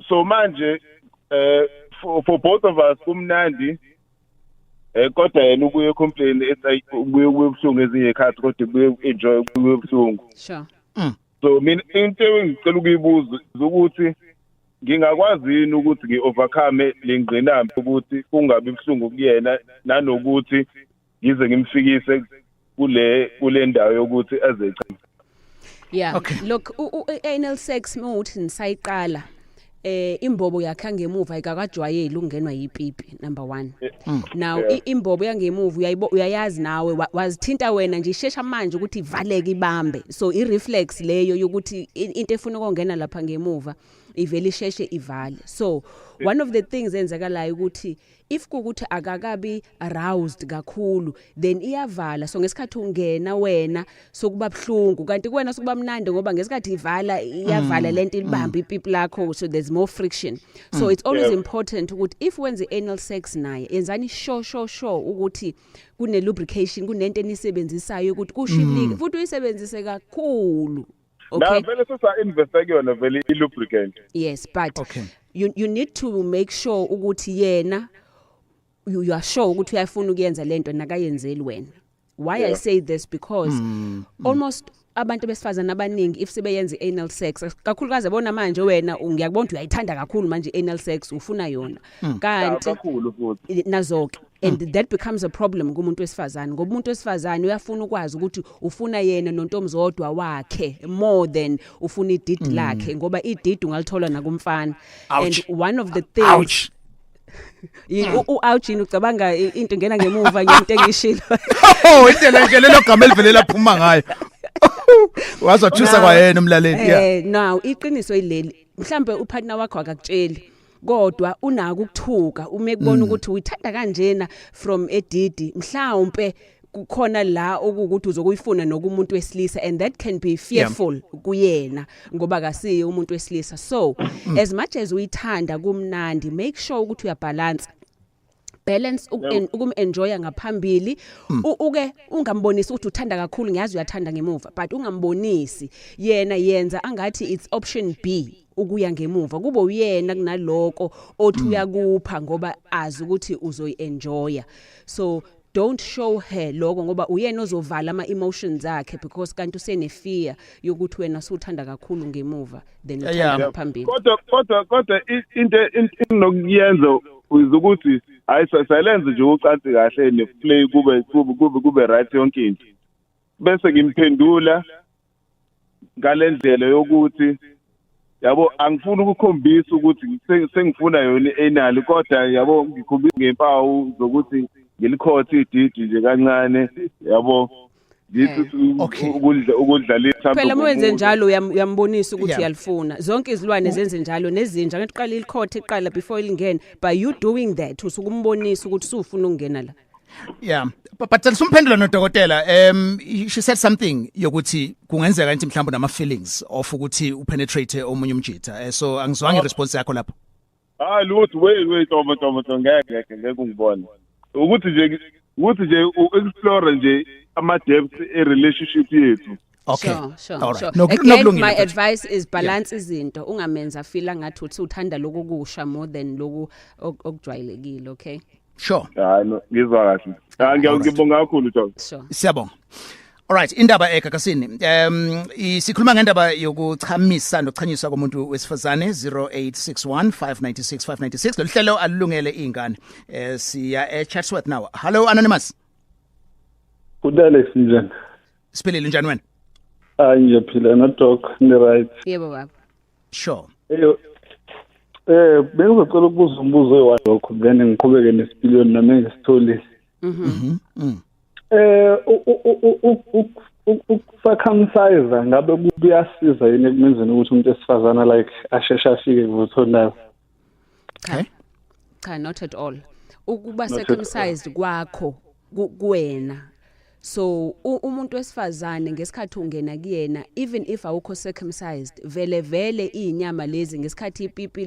So manje for both of us kumnandi, kodwa yena ubuye complain ethi ubuye kubuhlungu ezinye ikhathi, kodwa ubuye enjoy kubuye buhlungu. So mina into engicela ukuyibuza ukuthi ngingakwazi yini ukuthi ngi-overcome le ngqinamba ukuthi kungabi buhlungu kuyena, nanokuthi ngize ngimfikise kule ndawo yokuthi azechama? Yeah. Look, anal sex mawuthi nisayiqala, imbobo yakhe ngemuva ayikakajwayeli ukungenwa yipipi, number 1. Now imbobo yangemuva uyayibo, uyayazi nawe, wazithinta wena nje, ishesha manje ukuthi ivaleke ibambe. So i reflex leyo yokuthi into efuna ukungena lapha ngemuva ivele isheshe ivale. So one of the things enzakalayo ukuthi if kukuthi akakabi aroused kakhulu, then iyavala. So ngesikhathi ungena wena sokuba buhlungu, kanti kuwena sokuba mnandi, ngoba ngesikhathi ivala iyavala lento ilibamba ipipi lakho, so there's more friction. So it's always important ukuthi if wenze anal sex naye, yenzani sure sure sure ukuthi kune lubrication, kunento enisebenzisayo ukuthi kushibilike futhi uyisebenzise kakhulu. Na Okay. vele sesa investa kuyona vele i-lubricant. Yes, but you need to make sure ukuthi yena you are sure ukuthi uyafuna ukuyenza lento, nakayenzeli wena. Why I say this, because almost abantu besifazana abaningi if sebeyenza anal sex, kakhulukazi yabona manje wena ngiyakubona ukuthi uyayithanda kakhulu manje anal sex, ufuna yona, kanti Kakhulu futhi. Nazoke, and that becomes a problem kumuntu wesifazane, ngoba umuntu wesifazane uyafuna ukwazi ukuthi ufuna yena nontomzodwa wakhe more than ufuna ididi lakhe, ngoba ididi ungalithola nakumfana. And Ouch. one of the things Ouch. U-ouch yini? Ucabanga into ngena ngemuva ngento engishilo? Oh, indlela nje lelo gama elivele laphuma ngayo. Wazothusa kwayena umlaleli. Yeah. Now iqiniso ileli, mhlambe upartner wakho akakutsheli, kodwa unako ukuthuka uma ekubona ukuthi uyithanda kanjena from edidi, mhlawumbe kukhona la okukuthi uzokuyifuna nokumuntu wesilisa, and that can be fearful kuyena ngoba akasiye umuntu wesilisa. So as much as uyithanda, kumnandi, make sure ukuthi uyabalance, balance ukum-enjoya ngaphambili. Uke ungambonisi ukuthi uthanda kakhulu. Ngiyazi uyathanda ngemuva, but ungambonisi yena, yenza angathi it's option B ukuya ngemuva, kube uyena kunaloko othi uyakupha ngoba azi ukuthi uzoyi-enjoya. So Don't show her lokho, ngoba uyena ozovala ama emotions akhe, because kanti usene fear yokuthi wena suthanda kakhulu ngemuva then uthanda ngaphambili. Kodwa into enokuyenza ukuthi hayi, salenze nje ucansi kahle ne-play, kube right yonke into, bese ngimphendula ngalendlela yokuthi, yabo, angifuni ukukhombisa ukuthi sengifuna yona i-anal, kodwa, yabo, ngikhombisa ngempawu zokuthi ngilikhothe ididi nje kancane, yabo, ngithi ukudlalisa. Phela uma wenze njalo uyambonisa ukuthi uyalifuna. Zonke izilwane zenze njalo, nezinja ngithi qala ilikhothe iqala before ilingene. By you doing that, usukumbonisa ukuthi usufuna ukungena la. Yeah, but sumphendula nodokotela, she said something yokuthi kungenzeka ukuthi mhlawumbe nama feelings of ukuthi upenetrate omunye umjitha. So angizwanga i-response yakho lapho. Hayi lutho, wait, wait, Tomo, Tomo, Tomo, ngeke ungibone ukuthi nje u-explore nje ama depths e relationship yethu. Sure. All right. Sure. Again, Nokulungile my futhi. advice is balance izinto. Ungamenza feel ngathi uthi uthanda lokhu kusha more than lokhu okujwayelekile, okay? Sure. Hayi no, ngizwa kahle. Hayi, ngiyabonga kakhulu, Tom. Sure. Siyabonga. Alright, indaba eGagasini. Sikhuluma ngendaba yokuchamisa nokuchanyiswa komuntu wesifazane, 0861 596 596. Lolu hlelo alulungele izingane. Siya eChatsworth now. Hello, anonymous. Alex, njani? Siphilile, njani wena? Hayi, ngiyaphila, no doc, ni right? Yebo, baba. Sure. Eyo, bengizocela ukubuza umbuzo oyi-one lokho, then ngiqhubeke nesipiliyoni nami engisitholile. Uku-circumcise ngabe kuyasiza yini ekumenzeni ukuthi umuntu esifazana like asheshe afike kuvuthondaba? Cha. Cha, not at all. Ukuba Not at all. circumcised kwakho kuwena. So umuntu wesifazane ngesikhathi ungena kuyena, even if awukho circumcised, vele vele izinyama lezi ngesikhathi ipipi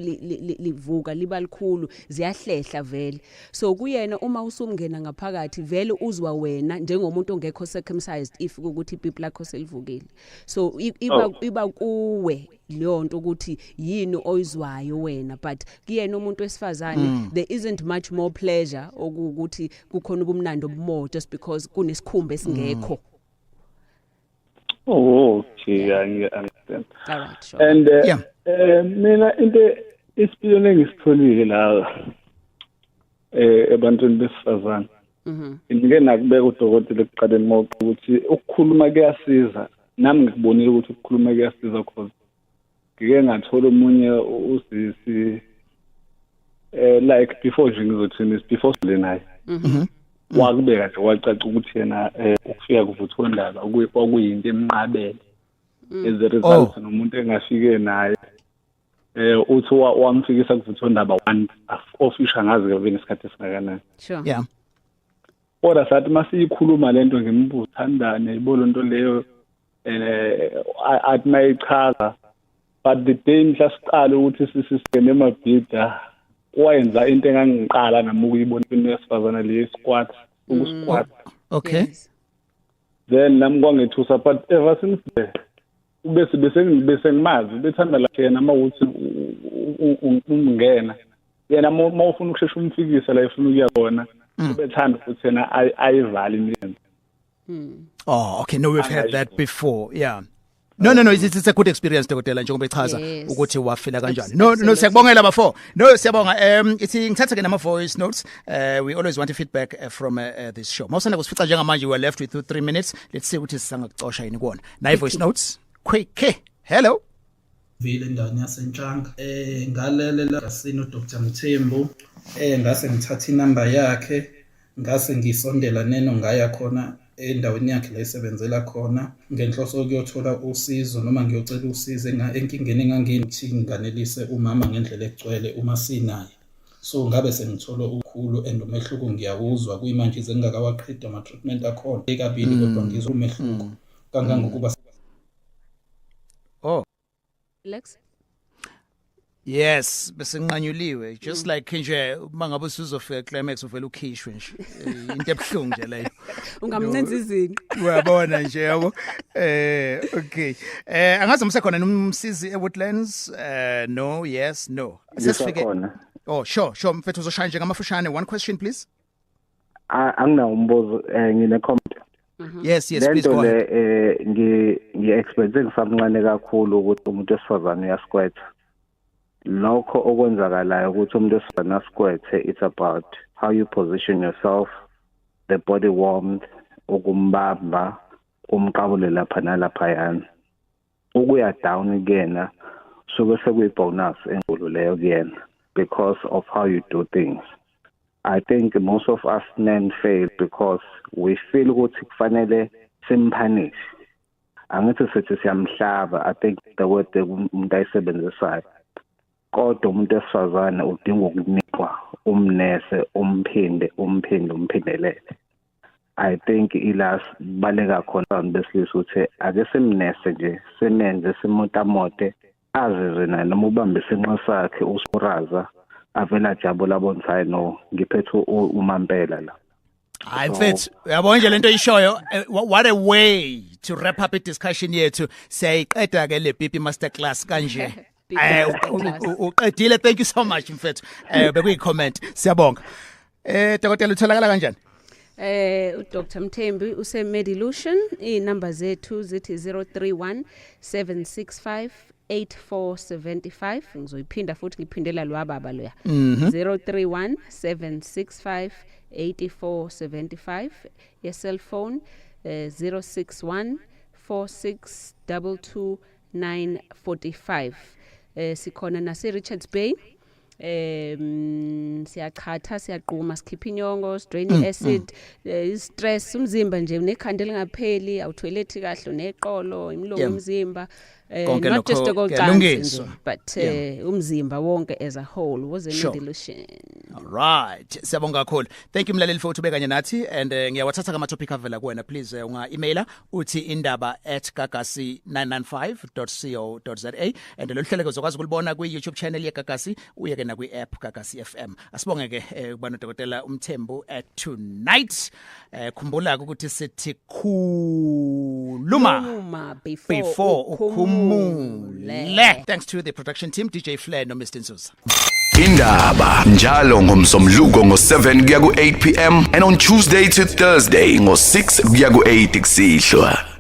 livuka liba likhulu, ziyahlehla vele. So kuyena uma usungena ngaphakathi vele uzwa wena njengomuntu ongekho circumcised if ukuthi ipipi lakho selivukile. So iba iba kuwe leyo nto ukuthi yini oyizwayo wena, but kuyena umuntu wesifazane there isn't much more pleasure okuwukuthi kukhona ubumnandi obu-more just because kunesikhumba esingekho. Oh, okay, I understand. All right, sure. And mina into isipiliyoni engisitholile la ebantwini besifazane, ngike nakubeka udokotela ekuqaleni mawuqa ukuthi ukukhuluma kuyasiza. Nami ngikubonile ukuthi ukukhuluma kuyasiza, cause ngike ngathola omunye usisi, like before nje ngizothini, before sile naye, wakubeka nje wacaca ukuthi yena ukufika kuvuthondaba kwakuyinto emnqabele. As a result, nomuntu engafike naye, uthi wamfikisa kuvuthondaba one official, angazi ke benesikhathi esingakanani. Kodwa sathi masiyikhuluma lento, ngimbuza, thandane yibona lento leyo, athi mayichaza, but the day mhla siqala ukuthi sisingene emabhida, wayenza into engangiqala nami ukuyibona into yesifazane le, squat, uku-squat. Then nami kwangethusa, but ever since there bese bese ngimazi bethanda la yena mawuthi umngena yena, uma ufuna ukushesha umfikise la efuna ukuya khona, ubethanda ukuthi yena ayivale imilenze. Oh, okay. No, we've heard that before. Yeah. No, it's a good experience, dokotela, njengoba echaza ukuthi wafila kanjani. No, siyakubongela, bafo. No, siyabonga. Ithi ngithathe ke nama voice notes. We always want feedback from this show. Mawusanda kusifica njengamanje, we are left with 2 3 minutes. Let's see ukuthi sisangakucosha yini kuona. Nayi voice notes. Quick. Hello. Vile endaweni yaseNtshanga, ngalelela kasino Dr Mthembu, ngase ngithatha inamba yakhe, ngase ngisondela neno, ngaya khona endaweni yakhe la esebenzela khona ngenhloso yokuyothola usizo noma ngiyocela usizo enkingeni enganginokuthi nganelise umama ngendlela egcwele uma sinaye. So ngabe sengithola ukhulu and umehluko ngiyawuzwa kuyimanje, ize ngingakawaqedi ama-treatment akhona ekabili, kodwa ngizwa umehluko kangangokuba Oh. Alex. Yes, bese nqanyuliwe, just like nje uma ngabe usuzofika climax uvela ukhishwe nje. Into ebhlungu nje leyo. Ungamncenza izinqe. Uyabona nje, yabo. Okay. Angazi umsekhona nomsizi eWoodlands? No, yes, no. Sesifike. Ngisakhona. Oh, sure, mfethu, uzoshaya nje ngamafushane. One question, please. Anginawo umbuzo, ngine comment. Yes, please lento go le ahead. Ngi experience ngisamncane kakhulu ukuthi umuntu wesifazane uyasquirta. Lokho okwenzakalayo ukuthi umuntu wesifazane asquirte, it's about how you position yourself, the body warmth, ukumbamba, umqabule lapha nalaphayana, ukuya down kuyena suke sekuyi-bonus enkulu leyo kuyena because of how you do things. I think most of us men fail because we feel ukuthi kufanele simpunish. Angithi sithi siyamhlaba, I think the word umuntu ayisebenzisayo, kodwa umuntu wesifazane udinga ukunikwa, umnese, umphinde, umphinde, umphindelele. I think ila baleka khona abantu besilisa ukuthi ake simnese nje, simenze simontamote, azizwe naye, noma ubambe isinqa sakhe usuraza, avela ajabula, abone ukuthi hayi no, ngiphethe umampela la. Hayi mfethu, uyabona nje lento oyishoyo, what a way to wrap up i-discussion yethu. Siyayiqeda ke le pipi masterclass kanje. Uqedile, thank you so much mfethu. Bekuyi comment. Siyabonga. Dokotela, utholakala kanjani? uDr Mthembu use Medilution. Inamba zethu zithi 031 765 8475. Ngizoyiphinda futhi, ngiphindela lwababa loya. 031 765 8475. Ye cellphone 061 4622 945. Sikhona nase Richards Bay. Siyachatha, siyaqhuma, sikhipha inyongo, drain acid, stress, umzimba nje, unekhanda elingapheli, awuthoyilethi kahle, uneqolo, imlomo, umzimba, Konke not just lokho okocansi kuyalungiswa. nje, but umzimba wonke as a whole was a dilution. All right, siyabonga kakhulu. Thank you mlaleli futhi ube kanye nathi and ngiyawathatha kama topic avela kuwena. Please unga emaila uthi indaba@gagasi995.co.za and lolu hlelo uzokwazi ukulibona kwi YouTube channel yeGagasi, uye ke na kwi app Gagasi FM. Asibonge ke kuba nodokotela uMthembu at tonight. Khumbula ukuthi sithi khuluma Khuluma before, before ukhumule. Thanks to the production team, DJ Flair no Mr Nzuza. Indaba njalo ngomsombuluko ngo7 kuya ku8 pm and on Tuesday to Thursday ngo6 kuya ku8 kusihlwa.